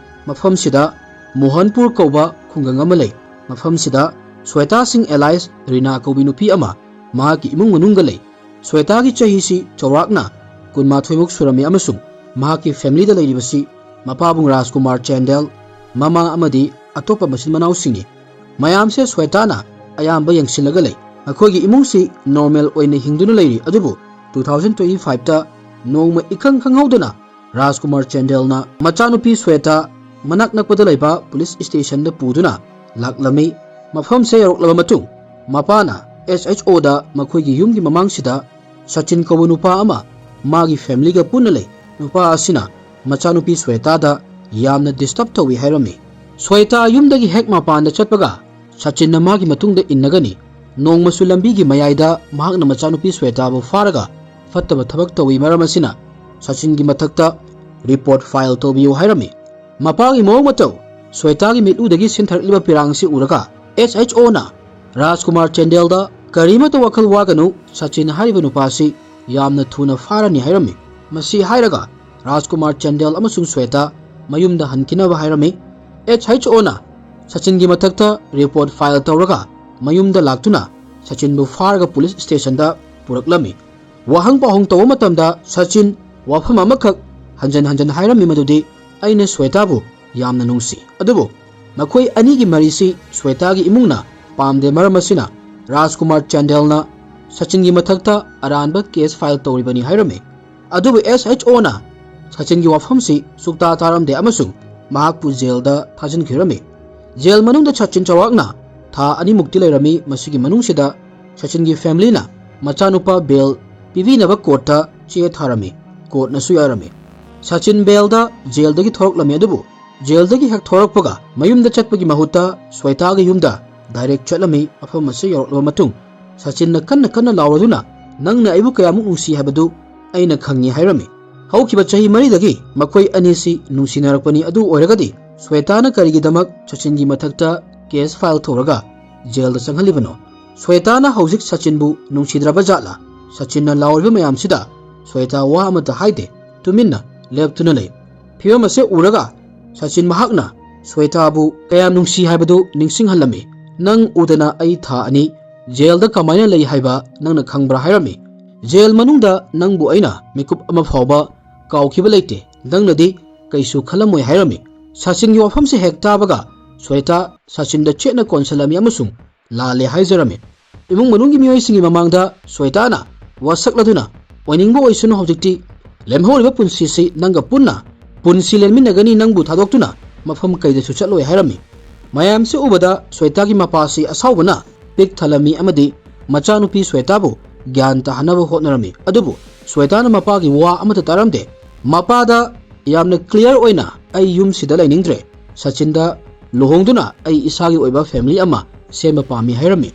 ꯃꯐꯝꯁꯤꯗ ꯃꯣꯍꯟꯄꯨꯔ ꯀꯧꯕ ꯈꯨꯡꯒꯪ ꯑꯃ ꯂꯩ꯫ ꯃꯐꯝꯁꯤꯗ ꯁ꯭ꯋꯦꯇꯥ ꯁꯤꯡ alias ꯔꯤꯅꯥ ꯀꯧꯕꯤ ꯅꯨꯄꯤ ꯑꯃ ꯃꯍꯥꯛꯀꯤ ꯏꯃꯨꯡ ꯃꯅꯨꯡꯒ ꯂꯩ꯫ ꯁ꯭ꯋꯦꯇꯥꯒꯤ ꯆꯍꯤꯁꯤ ꯆꯥꯎꯔꯥꯛꯅ ꯀꯨꯟꯃꯥꯊꯣꯏꯃꯨꯛ ꯁꯨꯔꯝꯃꯤ ꯑꯃꯁꯨꯡ ꯃꯍꯥꯛꯀꯤ familyꯗ ꯂꯩꯔꯤꯕꯁꯤ ꯃꯄꯥꯕꯨꯡ ꯔꯥꯖꯀꯨꯃꯥꯔ ꯆꯦꯟꯗꯦꯜ, ꯃꯃꯥ ꯑꯃꯗꯤ ꯑꯇꯣꯞꯄ ꯃꯆꯤꯟ ꯃꯅꯥꯎꯁꯤꯡꯅꯤ꯫ ꯃꯌꯥꯝꯁꯦ ꯁ꯭ꯋꯦꯇꯥꯅ ꯑꯌꯥꯝꯕ ꯌꯦꯡꯁꯤꯜꯂꯒ ꯂꯩ꯫ ꯃꯈꯣꯏꯒꯤ ꯏꯃꯨꯡꯁꯤ normal ꯑꯣꯏꯅ ꯍꯤꯡꯗꯨꯅ ꯂꯩꯔꯤ꯫ ꯑꯗꯨꯕꯨ two thousand twenty fiveꯇ ꯅꯣꯡꯃ ꯏꯈꯪ ꯈꯪꯍꯧꯗꯅ ꯔꯥꯖꯀꯨꯃꯥꯔ ꯆꯦꯟꯗꯦꯜꯅ ꯃꯆꯥꯅꯨꯄꯤ ꯁ꯭ꯋꯦꯇꯥ ꯃꯅꯥꯛ ꯅꯛꯄꯗ ꯂꯩꯕ police stationꯗ ꯄꯨꯗꯨꯅ ꯂꯥꯛꯂꯝꯃꯤ꯫ ꯃꯐꯝꯁꯦ ꯌꯧꯔꯛꯂꯕ ꯃꯇꯨꯡ ꯃꯄꯥꯅ SHOꯗ ꯃꯈꯣꯏꯒꯤ ꯌꯨꯝꯒꯤ ꯃꯃꯥꯡꯁꯤꯗ ꯁꯆꯤꯟ ꯀꯧꯕ ꯅꯨꯄꯥ ꯑꯃ ꯃꯥꯒꯤ familyꯒ ꯄꯨꯟꯅ ꯂꯩ꯫ ꯅꯨꯄꯥ ꯑꯁꯤꯅ ꯃꯆꯥꯅꯨꯄꯤ ꯁ꯭ꯋꯦꯇꯥꯗ ꯌꯥꯝꯅ disturb ꯇꯧꯏ ꯍꯥꯏꯔꯝꯃꯤ꯫ ꯁ꯭ꯋꯦꯇꯥ ꯌꯨꯝꯗꯒꯤ ꯍꯦꯛ ꯃꯄꯥꯟꯗ ꯆꯠꯄꯒ ꯁꯆꯤꯟꯅ ꯃꯥꯒꯤ ꯃꯇꯨꯡꯗ ꯏꯟꯅꯒꯅꯤ꯫ ꯅꯣꯡꯃꯁꯨ ꯂꯝꯕꯤꯒꯤ ꯃꯌꯥꯏꯗ ꯃꯍꯥꯛꯅ ꯃꯆꯥꯅꯨꯄꯤ ꯁ꯭ꯋꯦꯇꯥꯕꯨ ꯐꯥꯔꯒ ꯐꯠꯇꯕ ꯊꯕꯛ ꯇꯧꯏ, ꯃꯔꯝ ꯑꯁꯤꯅ ꯁꯆꯤꯟꯒꯤ ꯃꯊꯛꯇ report file ꯇꯧꯕꯤꯌꯨ ꯍꯥꯏꯔꯝꯃꯤ꯫ ꯃꯄꯥꯒꯤ ꯃꯑꯣꯡ ꯃꯇꯧ, ꯁ꯭ꯋꯦꯇꯥꯒꯤ ꯃꯤꯠꯂꯨꯗꯒꯤ ꯁꯤꯟꯊꯔꯛꯂꯤꯕ ꯄꯤꯔꯥꯡꯁꯤ ꯎꯔꯒ SHOꯅ ꯔꯥꯖꯀꯨꯃꯥꯔ ꯆꯦꯟꯗꯦꯜꯗ, "ꯀꯔꯤꯃꯠꯇ ꯋꯥꯈꯜ ꯋꯥꯒꯅꯨ, ꯁꯆꯤꯟ ꯍꯥꯏꯔꯤꯕ ꯅꯨꯄꯥꯁꯤ ꯌꯥꯝꯅ ꯊꯨꯅ ꯐꯥꯔꯅꯤ" ꯍꯥꯏꯔꯝꯃꯤ꯫ ꯃꯁꯤ ꯍꯥꯏꯔꯒ ꯔꯥꯖꯀꯨꯃꯥꯔ ꯆꯥꯟꯗꯦꯜ ꯑꯃꯁꯨꯡ ꯁ꯭ꯋꯦꯇꯥ ꯃꯌꯨꯝꯗ ꯍꯟꯈꯤꯅꯕ ꯍꯥꯏꯔꯝꯃꯤ꯫ ꯑꯦꯁ ꯑꯩꯆ ꯑꯣꯅ ꯁꯆꯤꯟꯒꯤ ꯃꯊꯛꯇ ꯔꯤꯄꯣꯔꯠ ꯐꯥꯏꯜ ꯇꯧꯔꯒ ꯃꯌꯨꯝꯗ ꯂꯥꯛꯇꯨꯅ ꯁꯆꯤꯟꯕꯨ ꯐꯥꯔꯒ ꯄꯨꯂꯤꯁ ꯁ꯭ꯇꯦꯁꯟꯗ ꯄꯨꯔꯛꯂꯝꯃꯤ꯫ ꯋꯥꯍꯪ ꯄꯥꯎꯍꯪ ꯇꯧꯕ ꯃꯇꯝꯗ ꯁꯆꯤꯟ ꯋꯥꯐꯝ ꯑꯃꯈꯛ ꯍꯟꯖꯟ ꯍꯟꯖꯟ ꯍꯥꯏꯔꯝꯃꯤ, ꯃꯗꯨꯗꯤ ꯑꯩꯅ ꯁ꯭ꯋꯦꯇꯥꯕꯨ ꯌꯥꯝꯅ ꯅꯨꯡꯁꯤ꯫ ꯑꯗꯨꯕꯨ ꯃꯈꯣꯏ ꯑꯅꯤꯒꯤ ꯃꯔꯤꯁꯤ ꯁ꯭ꯋꯦꯇꯥꯒꯤ ꯏꯃꯨꯡꯅ ꯄꯥꯝꯗꯦ, ꯃꯔꯝ ꯑꯁꯤꯅ ꯔꯥꯖꯀꯨꯃꯥꯔ ꯆꯥꯟꯗꯦꯜꯅ ꯁꯆꯤꯟꯒꯤ ꯃꯊꯛꯇ ꯑꯔꯥꯟꯕ ꯀꯦꯁ ꯐꯥꯏꯜ ꯇꯧꯔꯤꯕꯅꯤ ꯍꯥꯏꯔꯝꯃꯤ꯫ ꯑꯗꯨꯕꯨ ꯑꯦꯁ ꯑꯩꯆ ꯑꯣꯅ ꯁꯆꯤꯟꯒꯤ ꯋꯥꯐꯝꯁꯤ ꯁꯨꯛꯇꯥ ꯇꯥꯔꯝꯗꯦ ꯑꯃꯁꯨꯡ ꯃꯍꯥꯛꯄꯨ ꯖꯦꯜꯗ ꯊꯥꯖꯤꯟꯈꯤꯔꯝꯃꯤ꯫ ꯖꯦꯜ ꯃꯅꯨꯡꯗ ꯁꯆꯤꯟ ꯆꯥꯎꯔꯥꯛꯅ ꯊꯥ ꯑꯅꯤꯃꯨꯛꯇꯤ ꯂꯩꯔꯝꯃꯤ꯫ ꯃꯁꯤꯒꯤ ꯃꯅꯨꯡꯁꯤꯗ ꯁꯆꯤꯟꯒꯤ ꯐꯦꯃꯤꯂꯤꯅ ꯃꯆꯥꯅꯨꯄꯥ ꯕꯦꯜ ꯄꯤꯕꯤꯅꯕ ꯀꯣꯔꯠꯇ ꯆꯦ ꯊꯥꯔꯝꯃꯤ꯫ ꯀꯣꯔꯠꯅꯁꯨ ꯌꯥꯔꯝꯃꯤ꯫ ꯁꯆꯤꯟ ꯕꯦꯜꯗ ꯖꯦꯜꯗꯒꯤ ꯊꯣꯔꯛꯂꯝꯃꯤ, ꯑꯗꯨꯕꯨ ꯖꯦꯜꯗꯒꯤ ꯍꯦꯛ ꯊꯣꯔꯛꯄꯒ ꯃꯌꯨꯝꯗ ꯆꯠꯄꯒꯤ ꯃꯍꯨꯠꯇ ꯁ꯭ꯋꯦꯇꯥꯒꯤ ꯌꯨꯝꯗ ꯗꯥꯏꯔꯦꯛ ꯆꯠꯂꯝꯃꯤ꯫ ꯃꯐꯝ ꯑꯁꯤ ꯌꯧꯔꯛꯂꯕ ꯃꯇꯨꯡ ꯁꯆꯤꯟꯅ ꯀꯟꯅ ꯀꯟꯅ ꯂꯥꯎꯔꯗꯨꯅ, "ꯅꯪꯅ ꯑꯩꯕꯨ ꯀꯌꯥꯃꯨꯛ ꯅꯨꯡꯁꯤ ꯍꯥꯏꯕꯗꯨ ꯑꯩꯅ ꯈꯪꯉꯤ" ꯍꯥꯏꯔꯝꯃꯤ꯫ ꯍꯧꯈꯤꯕ ꯆꯍꯤ ꯃꯔꯤꯗꯒꯤ ꯃꯈꯣꯏ ꯑꯅꯤꯁꯤ ꯅꯨꯡꯁꯤꯅꯔꯛꯄꯅꯤ꯫ ꯑꯗꯨ ꯑꯣꯏꯔꯒꯗꯤ ꯁ꯭ꯋꯦꯇꯥꯅ ꯀꯔꯤꯒꯤꯗꯃꯛ ꯁꯆꯤꯟꯒꯤ ꯃꯊꯛꯇ ꯀꯦꯁ ꯐꯥꯏꯜ ꯇꯧꯔꯒ ꯖꯦꯜꯗ ꯆꯪꯍꯜꯂꯤꯕꯅꯣ? ꯁ꯭ꯋꯦꯇꯥꯅ ꯍꯧꯖꯤꯛ ꯁꯆꯤꯟꯕꯨ ꯅꯨꯡꯁꯤꯗ꯭ꯔꯕ ꯖꯥꯠꯂꯥ? ꯁꯆꯤꯟꯅ ꯂꯥꯎꯔꯤꯕ ꯃꯌꯥꯝꯁꯤꯗ ꯁ꯭ꯋꯦꯇꯥ ꯋꯥ ꯑꯃꯠꯇ ꯍꯥꯏꯗꯦ, ꯇꯨꯃꯤꯟꯅ ꯂꯦꯞꯇꯨꯅ ꯂꯩ꯫ ꯐꯤꯚꯝ ꯑꯁꯦ ꯎꯔꯒ ꯁꯆꯤꯟ ꯃꯍꯥꯛꯅ ꯁ꯭ꯋꯦꯇꯥꯕꯨ ꯀꯌꯥꯝ ꯅꯨꯡꯁꯤ ꯍꯥꯏꯕꯗꯨ ꯅꯤꯡꯁꯤꯡꯍꯜꯂꯝꯃꯤ꯫ "ꯅꯪ ꯎꯗꯅ ꯑꯩ ꯊꯥ ꯑꯅꯤ ꯖꯦꯜꯗ ꯀꯃꯥꯏꯅ ꯂꯩ ꯍꯥꯏꯕ ꯅꯪꯅ ꯈꯪꯕ꯭ꯔꯥ?" ꯍꯥꯏꯔꯝꯃꯤ꯫ "ꯖꯦꯜ ꯃꯅꯨꯡꯗ ꯅꯪꯕꯨ ꯑꯩꯅ ꯃꯤꯀꯨꯞ ꯑꯃ ꯐꯥꯎꯕ ꯀꯥꯎꯈꯤꯕ ꯂꯩꯇꯦ꯫ ꯅꯪꯅꯗꯤ ꯀꯩꯁꯨ ꯈꯜꯂꯝꯃꯣꯏ" ꯍꯥꯏꯔꯝꯃꯤ꯫ ꯁꯆꯤꯟꯒꯤ ꯋꯥꯐꯝꯁꯤ ꯍꯦꯛ ꯇꯥꯕꯒ ꯁ꯭ꯋꯦꯇꯥ ꯁꯆꯤꯟꯗ ꯆꯦꯠꯅ ꯀꯣꯟꯁꯤꯜꯂꯝꯃꯤ ꯑꯃꯁꯨꯡ ꯂꯥꯜꯂꯦ ꯍꯥꯏꯖꯔꯝꯃꯤ꯫ ꯏꯃꯨꯡ ꯃꯅꯨꯡꯒꯤ ꯃꯤꯑꯣꯏꯁꯤꯡꯒꯤ ꯃꯃꯥꯡꯗ ꯁ꯭ꯋꯦꯇꯥꯅ ꯋꯥꯁꯛꯂꯗꯨꯅ, "ꯑꯣꯏꯅꯤꯡꯕ ꯑꯣꯏꯁꯅꯨ, ꯍꯧꯖꯤꯛꯇꯤ ꯂꯦꯝꯍꯧꯔꯤꯕ ꯄꯨꯟꯁꯤꯁꯤ ꯅꯪꯒ ꯄꯨꯟꯅ ꯄꯨꯟꯁꯤ ꯂꯦꯟꯃꯤꯟꯅꯒꯅꯤ, ꯅꯪꯕꯨ ꯊꯥꯗꯣꯛꯇꯨꯅ ꯃꯐꯝ ꯀꯩꯗꯁꯨ ꯆꯠꯂꯣꯏ" ꯍꯥꯏꯔꯝꯃꯤ꯫ ꯃꯌꯥꯝꯁꯤ ꯎꯕꯗ ꯁ꯭ꯋꯦꯇꯥꯒꯤ ꯃꯄꯥꯁꯤ ꯑꯁꯥꯎꯕꯅ ꯄꯤꯛ ꯊꯜꯂꯝꯃꯤ ꯑꯃꯗꯤ ꯃꯆꯥꯅꯨꯄꯤ ꯁ꯭ꯋꯦꯇꯥꯕꯨ ꯒ꯭ꯌꯥꯟ ꯇꯥꯍꯟꯅꯕ ꯍꯣꯠꯅꯔꯝꯃꯤ꯫ ꯑꯗꯨꯕꯨ ꯁ꯭ꯋꯦꯇꯥꯅ ꯃꯄꯥꯒꯤ ꯋꯥ ꯑꯃꯠꯇ ꯇꯥꯔꯝꯗꯦ꯫ ꯃꯄꯥꯗ ꯌꯥꯝꯅ ꯀ꯭ꯂꯤꯌꯥꯔ ꯑꯣꯏꯅ, "ꯑꯩ ꯌꯨꯝꯁꯤꯗ ꯂꯩꯅꯤꯡꯗ꯭ꯔꯦ, ꯁꯆꯤꯟꯗ ꯂꯨꯍꯣꯡꯗꯨꯅ ꯑꯩ ꯏꯁꯥꯒꯤ ꯑꯣꯏꯕ ꯐꯦꯃꯤꯂꯤ ꯑꯃ ꯁꯦꯝꯕ ꯄꯥꯝꯃꯤ" ꯍꯥꯏꯔꯝꯃꯤ꯫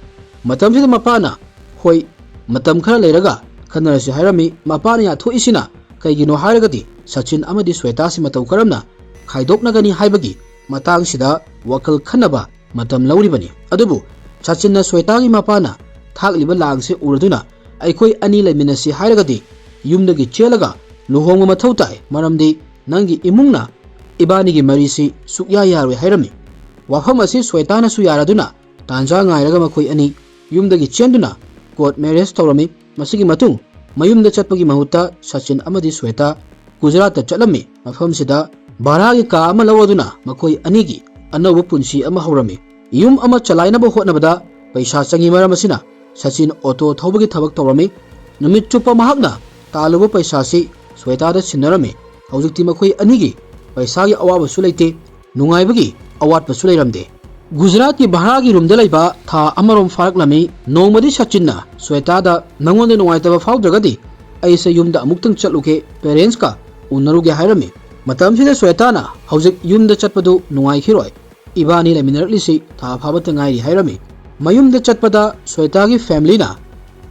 ꯃꯇꯝꯁꯤꯗ ꯃꯄꯥꯅ, "ꯍꯣꯏ, ꯃꯇꯝ ꯈꯔ ꯂꯩꯔꯒ ꯈꯟꯅꯔꯁꯤ" ꯍꯥꯏꯔꯝꯃꯤ꯫ ꯃꯄꯥꯅ ꯌꯥꯊꯣꯛꯏꯁꯤꯅ ꯀꯩꯒꯤꯅꯣ ꯍꯥꯏꯔꯒꯗꯤ ꯁꯆꯤꯟ ꯑꯃꯗꯤ ꯁ꯭ꯋꯦꯇꯥꯁꯤ ꯃꯇꯧ ꯀꯔꯝꯅ ꯈꯥꯏꯗꯣꯛꯅꯒꯅꯤ ꯍꯥꯏꯕꯒꯤ ꯃꯇꯥꯡꯁꯤꯗ ꯋꯥꯈꯜ ꯈꯟꯅꯕ ꯃꯇꯝ ꯂꯧꯔꯤꯕꯅꯤ꯫ ꯑꯗꯨꯕꯨ ꯁꯆꯤꯟꯅ ꯁ꯭ꯋꯦꯇꯥꯒꯤ ꯃꯄꯥꯅ ꯊꯥꯛꯂꯤꯕ ꯂꯥꯡꯁꯦ ꯎꯔꯗꯨꯅ, "ꯑꯩꯈꯣꯏ ꯑꯅꯤ ꯂꯩꯃꯤꯟꯅꯁꯤ ꯍꯥꯏꯔꯒꯗꯤ ꯌꯨꯝꯗꯒꯤ ꯆꯦꯜꯂꯒ "ꯂꯨꯍꯣꯡꯕ ꯃꯊꯧ ꯇꯥꯏ, ꯃꯔꯝꯗꯤ ꯅꯪꯒꯤ ꯏꯃꯨꯡꯅ ꯏꯕꯥꯅꯤꯒꯤ ꯃꯔꯤꯁꯤ ꯁꯨꯛꯌꯥ ꯌꯥꯔꯣꯏ" ꯍꯥꯏꯔꯝꯃꯤ꯫ ꯋꯥꯐꯝ ꯑꯁꯤ ꯁ꯭ꯋꯦꯇꯥꯅꯁꯨ ꯌꯥꯔꯗꯨꯅ ꯇꯥꯟꯖꯥ ꯉꯥꯏꯔꯒ ꯃꯈꯣꯏ ꯑꯅꯤ ꯌꯨꯝꯗꯒꯤ ꯆꯦꯟꯗꯨꯅ ꯀꯣꯔꯠ ꯃꯦꯔꯦꯖ ꯇꯧꯔꯝꯃꯤ꯫ ꯃꯁꯤꯒꯤ ꯃꯇꯨꯡ ꯃꯌꯨꯝꯗ ꯆꯠꯄꯒꯤ ꯃꯍꯨꯠꯇ ꯁꯆꯤꯟ ꯑꯃꯗꯤ ꯁ꯭ꯋꯦꯇꯥ ꯒꯨꯖꯔꯥꯠꯇ ꯆꯠꯂꯝꯃꯤ꯫ ꯃꯐꯝꯁꯤꯗ ꯚꯥꯔꯥꯒꯤ ꯀꯥ ꯑꯃ ꯂꯧꯔꯗꯨꯅ ꯃꯈꯣꯏ ꯑꯅꯤꯒꯤ ꯑꯅꯧꯕ ꯄꯨꯟꯁꯤ ꯑꯃ ꯍꯧꯔꯝꯃꯤ꯫ ꯌꯨꯝ ꯑꯃ ꯆꯂꯥꯏꯅꯕ ꯍꯣꯠꯅꯕꯗ ꯄꯩꯁꯥ ꯆꯪꯏ, ꯃꯔꯝ ꯑꯁꯤꯅ ꯁꯆꯤꯟ ꯑꯣꯇꯣ ꯊꯧꯕꯒꯤ ꯊꯕꯛ ꯇꯧꯔꯝꯃꯤ꯫ ꯅꯨꯃꯤꯠ ꯆꯨꯞꯄ ꯃꯍꯥꯛꯅ ꯇꯥꯜꯂꯨꯕ ꯄꯩꯁꯥꯁꯤ ꯁ꯭ꯋꯦꯇꯥꯗ ꯁꯤꯟꯅꯔꯝꯃꯤ꯫ ꯍꯧꯖꯤꯛꯇꯤ ꯃꯈꯣꯏ ꯑꯅꯤꯒꯤ ꯄꯩꯁꯥꯒꯤ ꯑꯋꯥꯕꯁꯨ ꯂꯩꯇꯦ, ꯅꯨꯡꯉꯥꯏꯕꯒꯤ ꯑꯋꯥꯠꯄꯁꯨ ꯂꯩꯔꯝꯗꯦ꯫ ꯒꯨꯖꯔꯥꯠꯀꯤ ꯚꯥꯔꯥꯒꯤ ꯔꯨꯝꯗ ꯂꯩꯕ ꯊꯥ ꯑꯃꯔꯣꯝ ꯐꯥꯔꯛꯂꯝꯃꯤ꯫ ꯅꯣꯡꯃꯗꯤ ꯁꯆꯤꯟꯅ ꯁ꯭ꯋꯦꯇꯥꯗ, "ꯅꯉꯣꯟꯗ ꯅꯨꯡꯉꯥꯏꯇꯕ ꯐꯥꯎꯗ꯭ꯔꯒꯗꯤ ꯑꯩꯁꯦ ꯌꯨꯝꯗ ꯑꯃꯨꯛꯇꯪ ꯆꯠꯂꯨꯒꯦ, ꯄꯦꯔꯦꯟꯁꯀ ꯎꯅꯔꯨꯒꯦ" ꯍꯥꯏꯔꯝꯃꯤ꯫ ꯃꯇꯝꯁꯤꯗ ꯁ꯭ꯋꯦꯇꯥꯅ, "ꯍꯧꯖꯤꯛ ꯌꯨꯝꯗ ꯆꯠꯄꯗꯨ ꯅꯨꯡꯉꯥꯏꯈꯤꯔꯣꯏ, ꯏꯕꯥꯅꯤ ꯂꯩꯃꯤꯟꯅꯔꯛꯂꯤꯁꯤ ꯊꯥ ꯐꯥꯕꯇ ꯉꯥꯏꯔꯤ" ꯍꯥꯏꯔꯝꯃꯤ꯫ ꯃꯌꯨꯝꯗ ꯆꯠꯄꯗ ꯁ꯭ꯋꯦꯇꯥꯒꯤ ꯐꯦꯃꯤꯂꯤꯅ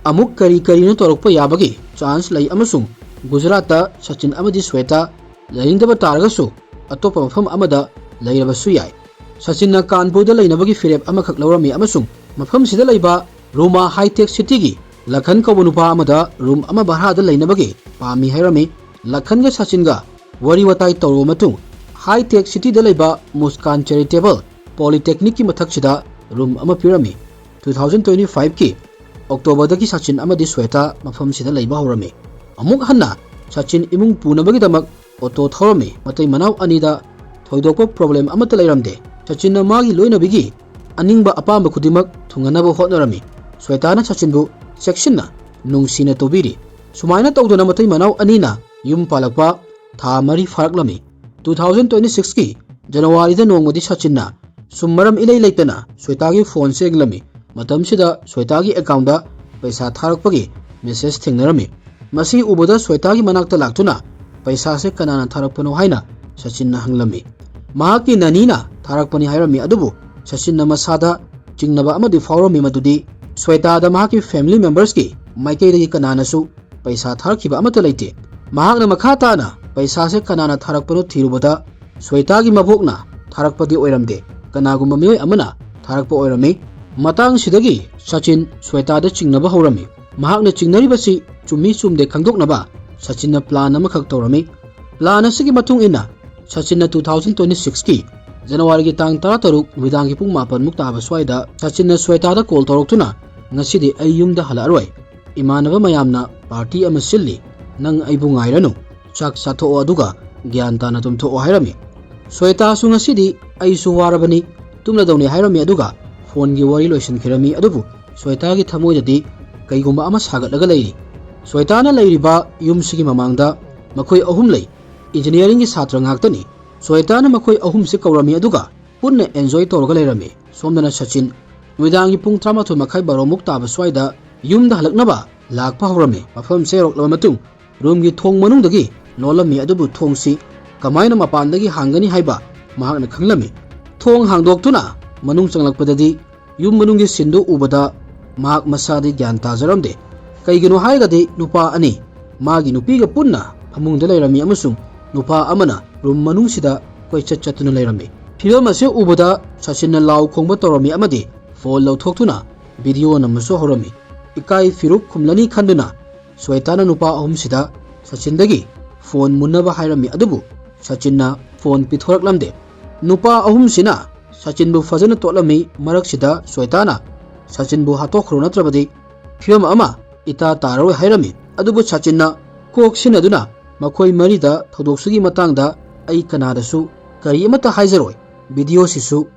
ꯑꯃꯨꯛ ꯀꯔꯤ ꯀꯔꯤꯅꯣ ꯇꯧꯔꯛꯄ ꯌꯥꯕꯒꯤ ꯆꯥꯟꯁ ꯂꯩ ꯑꯃꯁꯨꯡ ꯒꯨꯖꯔꯥꯠꯇ ꯁꯆꯤꯟ ꯑꯃꯗꯤ ꯁ꯭ꯋꯦꯇꯥ ꯂꯩꯅꯤꯡꯗꯕ ꯇꯥꯔꯒꯁꯨ ꯑꯇꯣꯞꯄ ꯃꯐꯝ ꯑꯃꯗ ꯂꯩꯔꯕꯁꯨ ꯌꯥꯏ꯫ ꯁꯆꯤꯟꯅ ꯀꯥꯟꯄꯨꯔꯗ ꯂꯩꯅꯕꯒꯤ ꯐꯤꯔꯦꯞ ꯑꯃꯈꯛ ꯂꯧꯔꯝꯃꯤ ꯑꯃꯁꯨꯡ ꯃꯐꯝꯁꯤꯗ ꯂꯩꯕ ꯔꯣꯃꯥ ꯍꯥꯏꯇꯦꯛ ꯁꯤꯇꯤꯒꯤ ꯂꯈꯟ ꯀꯧꯕ ꯅꯨꯄꯥ ꯑꯃꯗ ꯔꯨꯝ ꯑꯃ ꯚꯥꯔꯥꯗ ꯂꯩꯅꯕꯒꯤ ꯄꯥꯝꯃꯤ ꯍꯥꯏꯔꯝꯃꯤ꯫ ꯂꯈꯟꯒ ꯁꯆꯤꯟꯒ ꯋꯥꯔꯤ ꯋꯥꯇꯥꯏ ꯇꯧꯔꯕ ꯃꯇꯨꯡ ꯍꯥꯏꯇꯦꯛ ꯁꯤꯇꯤꯗ ꯂꯩꯕ ꯃꯨꯁꯀꯥꯟ ꯆꯦꯔꯤꯇꯦꯕꯜ ꯄꯣꯂꯤꯇꯦꯛꯅꯤꯛꯀꯤ ꯃꯊꯛꯁꯤꯗ ꯔꯨꯝ ꯑꯃ ꯄꯤꯔꯝꯃꯤ꯫ ꯇꯨ ꯊꯥꯎꯖꯟ ꯇ꯭ꯋꯦꯟꯇꯤ ꯐꯥꯏꯚꯀꯤ ꯑꯣꯛꯇꯣꯕꯔꯗꯒꯤ ꯁꯆꯤꯟ ꯑꯃꯗꯤ ꯁ꯭ꯋꯦꯇꯥ ꯃꯐꯝꯁꯤꯗ ꯂꯩꯕ ꯍꯧꯔꯝꯃꯤ꯫ ꯑꯃꯨꯛ ꯍꯟꯅ ꯁꯆꯤꯟ ꯏꯃꯨꯡ ꯄꯨꯅꯕꯒꯤꯗꯃꯛ ꯑꯣꯇꯣ ꯊꯧꯔꯝꯃꯤ꯫ ꯃꯇꯩ ꯃꯅꯥꯎ ꯑꯅꯤꯗ ꯊꯣꯏꯗꯣꯛꯄ ꯄ꯭ꯔꯣꯕ꯭ꯂꯦꯝ ꯑꯃꯠꯇ ꯂꯩꯔꯝꯗꯦ꯫ ꯁꯆꯤꯟꯅ ꯃꯥꯒꯤ ꯂꯣꯏꯅꯕꯤꯒꯤ ꯑꯅꯤꯡꯕ ꯑꯄꯥꯝꯕ ꯈꯨꯗꯤꯡꯃꯛ ꯊꯨꯡꯍꯟꯅꯕ ꯍꯣꯠꯅꯔꯝꯃꯤ꯫ ꯁ꯭ꯋꯦꯇꯥꯅ ꯁꯆꯤꯟꯕꯨ ꯆꯦꯛꯁꯤꯟꯅ, ꯅꯨꯡꯁꯤꯅ ꯇꯧꯕꯤꯔꯤ꯫ ꯁꯨꯃꯥꯏꯅ ꯇꯧꯗꯅ ꯃꯇꯩ ꯃꯅꯥꯎ ꯑꯅꯤꯅ ꯌꯨꯝ ꯄꯥꯜꯂꯛꯄ ꯊꯥ ꯃꯔꯤ ꯐꯥꯔꯛꯂꯝꯃꯤ꯫ ꯇꯨ ꯊꯥꯎꯖꯟ ꯇ꯭ꯋꯦꯟꯇꯤ ꯁꯤꯛꯁꯀꯤ ꯖꯅꯋꯥꯔꯤꯗ ꯅꯣꯡꯃꯗꯤ ꯁꯆꯤꯟꯅ ꯁꯨꯝ ꯃꯔꯝ ꯏꯂꯩ ꯂꯩꯇꯅ ꯁ꯭ꯋꯦꯇꯥꯒꯤ ꯐꯣꯟꯁꯦ ꯌꯦꯡꯂꯝꯃꯤ꯫ ꯃꯇꯝꯁꯤꯗ ꯁ꯭ꯋꯦꯇꯥꯒꯤ ꯑꯦꯀꯥꯎꯟꯗ ꯄꯩꯁꯥ ꯊꯥꯔꯛꯄꯒꯤ ꯃꯦꯁꯦꯖ ꯊꯦꯡꯅꯔꯝꯃꯤ꯫ ꯃꯁꯤ ꯎꯕꯗ ꯁ꯭ꯋꯦꯇꯥꯒꯤ ꯃꯅꯥꯛꯇ ꯂꯥꯛꯇꯨꯅ ꯄꯩꯁꯥꯁꯦ ꯀꯅꯥꯅ ꯊꯥꯔꯛꯄꯅꯣ ꯍꯥꯏꯅ ꯁꯆꯤꯟꯅ ꯍꯪꯂꯝꯃꯤ꯫ ꯃꯍꯥꯛꯀꯤ ꯅꯅꯤꯅ ꯊꯥꯔꯛꯄꯅꯤ ꯍꯥꯏꯔꯝꯃꯤ, ꯑꯗꯨꯕꯨ ꯁꯆꯤꯟꯅ ꯃꯁꯥꯗ ꯆꯤꯡꯅꯕ ꯑꯃꯗꯤ ꯐꯥꯎꯔꯝꯃꯤ, ꯃꯗꯨꯗꯤ ꯁ꯭ꯋꯦꯇꯥꯗ ꯃꯍꯥꯛꯀꯤ ꯐꯦꯃꯤꯂꯤ ꯃꯦꯝꯕꯔꯁꯀꯤ ꯃꯥꯏꯀꯩꯗꯒꯤ ꯀꯅꯥꯅꯁꯨ ꯄꯩꯁꯥ ꯊꯥꯔꯛꯈꯤꯕ ꯑꯃꯠꯇ ꯂꯩꯇꯦ꯫ ꯃꯍꯥꯛꯅ ꯃꯈꯥ ꯇꯥꯅ ꯄꯩꯁꯥꯁꯦ ꯀꯅꯥꯅ ꯊꯥꯔꯛꯄꯅꯣ ꯊꯤꯔꯨꯕꯗ ꯁ꯭ꯋꯦꯇꯥꯒꯤ ꯃꯕꯣꯛꯅ ꯊꯥꯔꯛꯄꯗꯤ ꯑꯣꯏꯔꯝꯗꯦ, ꯀꯅꯥꯒꯨꯝꯕ ꯃꯤꯑꯣꯏ ꯑꯃꯅ ꯊꯥꯔꯛꯄ ꯑꯣꯏꯔꯝꯃꯤ꯫ ꯃꯇꯥꯡꯁꯤꯗꯒꯤ ꯁꯆꯤꯟ ꯁ꯭ꯋꯦꯇꯥꯗ ꯆꯤꯡꯅꯕ ꯍꯧꯔꯝꯃꯤ꯫ ꯃꯍꯥꯛꯅ ꯆꯤꯡꯅꯔꯤꯕꯁꯤ ꯆꯨꯝꯃꯤ ꯆꯨꯝꯗꯦ ꯈꯪꯗꯣꯛꯅꯕ ꯁꯆꯤꯟꯅ ꯄ꯭ꯂꯥꯟ ꯑꯃꯈꯛ ꯇꯧꯔꯝꯃꯤ꯫ ꯄ꯭ꯂꯥꯟ ꯑꯁꯤꯒꯤ ꯃꯇꯨꯡ ꯏꯟꯅ ꯁꯆꯤꯟꯅ ꯇꯨ ꯊꯥꯎꯖꯟ ꯇ꯭ꯋꯦꯟꯇꯤ ꯁꯤꯛꯁꯀꯤ ꯖꯅꯋꯥꯔꯤꯒꯤ ꯇꯥꯡ ꯇꯔꯥ ꯇꯔꯨꯛ ꯅꯨꯃꯤꯗꯥꯡꯒꯤ ꯄꯨꯡ ꯃꯥꯄꯟꯃꯨꯛ ꯇꯥꯕ ꯁ꯭ꯋꯥꯏꯗ ꯁꯆꯤꯟꯅ ꯁ꯭ꯋꯦꯇꯥꯗ ꯀꯣꯜ ꯇꯧꯔꯛꯇꯨꯅ, "ꯉꯁꯤꯗꯤ ꯑꯩ ꯌꯨꯝꯗ ꯍꯜꯂꯛꯑꯔꯣꯏ꯫ ꯏꯃꯥꯟꯅꯕ ꯃꯌꯥꯝꯅ ꯄꯥꯔꯇꯤ ꯑꯃ ꯁꯤꯜꯂꯤ꯫ ꯅꯪ ꯑꯩꯕꯨ ꯉꯥꯏꯔꯅꯨ꯫ ꯆꯥꯛ ꯆꯥꯊꯣꯛꯑꯣ ꯑꯗꯨꯒ ꯒ꯭ꯌꯥꯟ ꯇꯥꯅ ꯇꯨꯝꯊꯣꯛꯑꯣ" ꯍꯥꯏꯔꯝꯃꯤ꯫ ꯁ꯭ꯋꯦꯇꯥꯁꯨ "ꯉꯁꯤꯗꯤ ꯑꯩꯁꯨ ꯋꯥꯔꯕꯅꯤ, ꯇꯨꯝꯂꯗꯧꯅꯤ" ꯍꯥꯏꯔꯝꯃꯤ꯫ ꯑꯗꯨꯒ ꯐꯣꯟꯒꯤ ꯋꯥꯔꯤ ꯂꯣꯏꯁꯤꯟꯈꯤꯔꯝꯃꯤ꯫ ꯑꯗꯨꯕꯨ ꯁ꯭ꯋꯦꯇꯥꯒꯤ ꯊꯃꯣꯏꯗꯗꯤ ꯀꯩꯒꯨꯝꯕ ꯑꯃ ꯁꯥꯒꯠꯂꯒ ꯂꯩꯔꯤ꯫ ꯁ꯭ꯋꯦꯇꯥꯅ ꯂꯩꯔꯤꯕ ꯌꯨꯝꯁꯤꯒꯤ ꯃꯃꯥꯡꯗ ꯃꯈꯣꯏ ꯑꯍꯨꯝ ꯂꯩ꯫ ꯏꯟꯖꯤꯅꯤꯌꯥꯔꯤꯡꯒꯤ ꯁꯥꯇ꯭ꯔ ꯉꯥꯛꯇꯅꯤ꯫ ꯁ꯭ꯋꯦꯇꯥꯅ ꯃꯈꯣꯏ ꯑꯍꯨꯝꯁꯤ ꯀꯧꯔꯝꯃꯤ, ꯑꯗꯨꯒ ꯄꯨꯟꯅ ꯑꯦꯟꯖꯣꯏ ꯇꯧꯔꯒ ꯂꯩꯔꯝꯃꯤ꯫ ꯁꯣꯝꯗꯅ ꯁꯆꯤꯟ ꯅꯨꯃꯤꯗꯥꯡꯒꯤ ꯄꯨꯡ ꯇꯔꯥꯃꯥꯊꯣꯏ ꯃꯈꯥꯏ, ꯕꯥꯔꯣꯃꯨꯛ ꯇꯥꯕ ꯁ꯭ꯋꯥꯏꯗ ꯌꯨꯝꯗ ꯍꯜꯂꯛꯅꯕ ꯂꯥꯛꯄ ꯍꯧꯔꯝꯃꯤ꯫ ꯃꯐꯝꯁꯦ ꯌꯧꯔꯛꯂꯕ ꯃꯇꯨꯡ ꯔꯨꯝꯒꯤ ꯊꯣꯡ ꯃꯅꯨꯡꯗꯒꯤ ꯂꯣꯜꯂꯝꯃꯤ, ꯑꯗꯨꯕꯨ ꯊꯣꯡꯁꯤ ꯀꯃꯥꯏꯅ ꯃꯄꯥꯟꯗꯒꯤ ꯍꯥꯡꯒꯅꯤ ꯍꯥꯏꯕ ꯃꯍꯥꯛꯅ ꯈꯪꯂꯝꯃꯤ꯫ ꯊꯣꯡ ꯍꯥꯡꯗꯣꯛꯇꯨꯅ ꯃꯅꯨꯡ ꯆꯪꯂꯛꯄꯗꯗꯤ ꯌꯨꯝ ꯃꯅꯨꯡꯒꯤ ꯁꯤꯟꯗꯨ ꯎꯕꯗ ꯃꯍꯥꯛ ꯃꯁꯥꯗꯤ ꯒ꯭ꯌꯥꯟ ꯇꯥꯖꯔꯝꯗꯦ꯫ ꯀꯩꯒꯤꯅꯣ ꯍꯥꯏꯔꯒꯗꯤ ꯅꯨꯄꯥ ꯑꯅꯤ, ꯃꯥꯒꯤ ꯅꯨꯄꯤꯒ ꯄꯨꯟꯅ ꯐꯃꯨꯡꯗ ꯂꯩꯔꯝꯃꯤ ꯑꯃꯁꯨꯡ ꯅꯨꯄꯥ ꯑꯃꯅ ꯔꯨꯝ ꯃꯅꯨꯡꯁꯤꯗ ꯀꯣꯏꯆꯠ ꯆꯠꯇꯨꯅ ꯂꯩꯔꯝꯃꯤ꯫ ꯐꯤꯕꯝ ꯑꯁꯤ ꯎꯕꯗ ꯁꯆꯤꯟꯅ ꯂꯥꯎ ꯈꯣꯡꯕ ꯇꯧꯔꯝꯃꯤ ꯑꯃꯗꯤ ꯐꯣꯟ ꯂꯧꯊꯣꯛꯇꯨꯅ ꯚꯤꯗꯤꯑꯣ ꯅꯝꯕꯁꯨ ꯍꯧꯔꯝꯃꯤ꯫ ꯏꯀꯥꯏ ꯐꯤꯔꯨꯛ ꯈꯨꯝꯂꯅꯤ ꯈꯟꯗꯨꯅ ꯁ꯭ꯋꯦꯇꯥꯅ ꯅꯨꯄꯥ ꯑꯍꯨꯝꯁꯤꯗ ꯁꯆꯤꯟꯗꯒꯤ ꯐꯣꯟ ꯃꯨꯟꯅꯕ ꯍꯥꯏꯔꯝꯃꯤ, ꯑꯗꯨꯕꯨ ꯁꯆꯤꯟꯅ ꯐꯣꯟ ꯄꯤꯊꯣꯔꯛꯂꯝꯗꯦ꯫ ꯅꯨꯄꯥ ꯑꯍꯨꯝꯁꯤꯅ ꯁꯆꯤꯟꯕꯨ ꯐꯖꯅ ꯇꯣꯠꯂꯝꯃꯤ꯫ ꯃꯔꯛꯁꯤꯗ ꯁ꯭ꯋꯦꯇꯥꯅ ꯁꯆꯤꯟꯕꯨ ꯍꯥꯠꯇꯣꯛꯈ꯭ꯔꯣ, ꯅꯠꯇ꯭ꯔꯕꯗꯤ ꯐꯤꯕꯝ ꯑꯃ ꯏꯇꯥ ꯇꯥꯔꯔꯣꯏ ꯍꯥꯏꯔꯝꯃꯤ꯫ ꯑꯗꯨꯕꯨ ꯁꯆꯤꯟꯅ ꯀꯣꯛ ꯁꯤꯟꯅꯗꯨꯅ ꯃꯈꯣꯏ ꯃꯔꯤꯗ ꯊꯧꯗꯣꯛꯁꯤꯒꯤ ꯃꯇꯥꯡꯗ ꯑꯩ ꯀꯅꯥꯗꯁꯨ ꯀꯔꯤ ꯑꯃꯠꯇ ꯍꯥꯏꯖꯔꯣꯏ, ꯚꯤꯗꯤꯑꯣꯁꯤꯁꯨ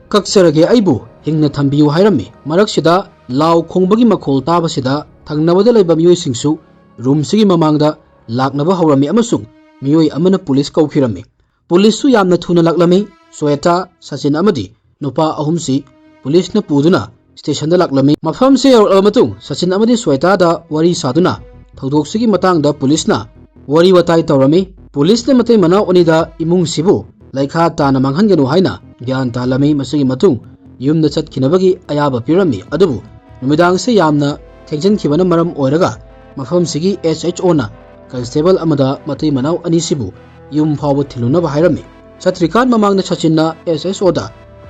ꯀꯛꯆꯔꯒꯦ, ꯑꯩꯕꯨ ꯍꯤꯡꯅ ꯊꯝꯕꯤꯌꯨ ꯍꯥꯏꯔꯝꯃꯤ꯫ ꯃꯔꯛꯁꯤꯗ ꯂꯥꯎ ꯈꯣꯡꯕꯒꯤ ꯃꯈꯣꯜ ꯇꯥꯕꯁꯤꯗ ꯊꯪꯅꯕꯗ ꯂꯩꯕ ꯃꯤꯑꯣꯏꯁꯤꯡꯁꯨ ꯔꯨꯝꯁꯤꯒꯤ ꯃꯃꯥꯡꯗ ꯂꯥꯛꯅꯕ ꯍꯧꯔꯝꯃꯤ ꯑꯃꯁꯨꯡ ꯃꯤꯑꯣꯏ ꯑꯃꯅ ꯄꯨꯂꯤꯁ ꯀꯧꯈꯤꯔꯝꯃꯤ꯫ ꯄꯨꯂꯤꯁꯁꯨ ꯌꯥꯝꯅ ꯊꯨꯅ ꯂꯥꯛꯂꯝꯃꯤ꯫ ꯁ꯭ꯋꯦꯇꯥ, ꯁꯆꯤꯟ ꯑꯃꯗꯤ ꯅꯨꯄꯥ ꯑꯍꯨꯝꯁꯤ ꯄꯨꯂꯤꯁꯅ ꯄꯨꯗꯨꯅ ꯁ꯭ꯇꯦꯁꯟꯗ ꯂꯥꯛꯂꯝꯃꯤ꯫ ꯃꯐꯝꯁꯤ ꯌꯧꯔꯛꯂꯕ ꯃꯇꯨꯡ ꯁꯆꯤꯟ ꯑꯃꯗꯤ ꯁ꯭ꯋꯦꯇꯥꯗ ꯋꯥꯔꯤ ꯁꯥꯗꯨꯅ ꯊꯧꯗꯣꯛꯁꯤꯒꯤ ꯃꯇꯥꯡꯗ ꯄꯨꯂꯤꯁꯅ ꯋꯥꯔꯤ ꯋꯥꯇꯥꯏ ꯇꯧꯔꯝꯃꯤ꯫ ꯄꯨꯂꯤꯁꯅ ꯃꯇꯩ ꯃꯅꯥꯎ ꯑꯅꯤꯗ ꯏꯃꯨꯡꯁꯤꯕꯨ ꯂꯩꯈꯥ ꯇꯥꯅ ꯃꯥꯡꯍꯟꯒꯅꯨ ꯍꯥꯏꯅ ꯒ꯭ꯌꯥꯟ ꯇꯥꯍꯜꯂꯝꯃꯤ꯫ ꯃꯁꯤꯒꯤ ꯃꯇꯨꯡ ꯌꯨꯝꯗ ꯆꯠꯈꯤꯅꯕꯒꯤ ꯑꯌꯥꯕ ꯄꯤꯔꯝꯃꯤ꯫ ꯑꯗꯨꯕꯨ ꯅꯨꯃꯤꯗꯥꯡꯁꯤ ꯌꯥꯝꯅ ꯊꯦꯡꯖꯤꯟꯈꯤꯕꯅ ꯃꯔꯝ ꯑꯣꯏꯔꯒ ꯃꯐꯝꯁꯤꯒꯤ ꯑꯦꯁ ꯑꯩꯆ ꯑꯣꯅ ꯀꯟꯁꯇꯦꯕꯜ ꯑꯃꯗ ꯃꯇꯩ ꯃꯅꯥꯎ ꯑꯅꯤꯁꯤꯕꯨ ꯌꯨꯝ ꯐꯥꯎꯕ ꯊꯤꯜꯂꯨꯅꯕ ꯍꯥꯏꯔꯝꯃꯤ꯫ ꯆꯠꯇ꯭ꯔꯤꯀꯥꯟ ꯃꯃꯥꯡꯗ ꯁꯆꯤꯟꯅ ꯑꯦꯁ ꯑꯩꯆ ꯑꯣꯗ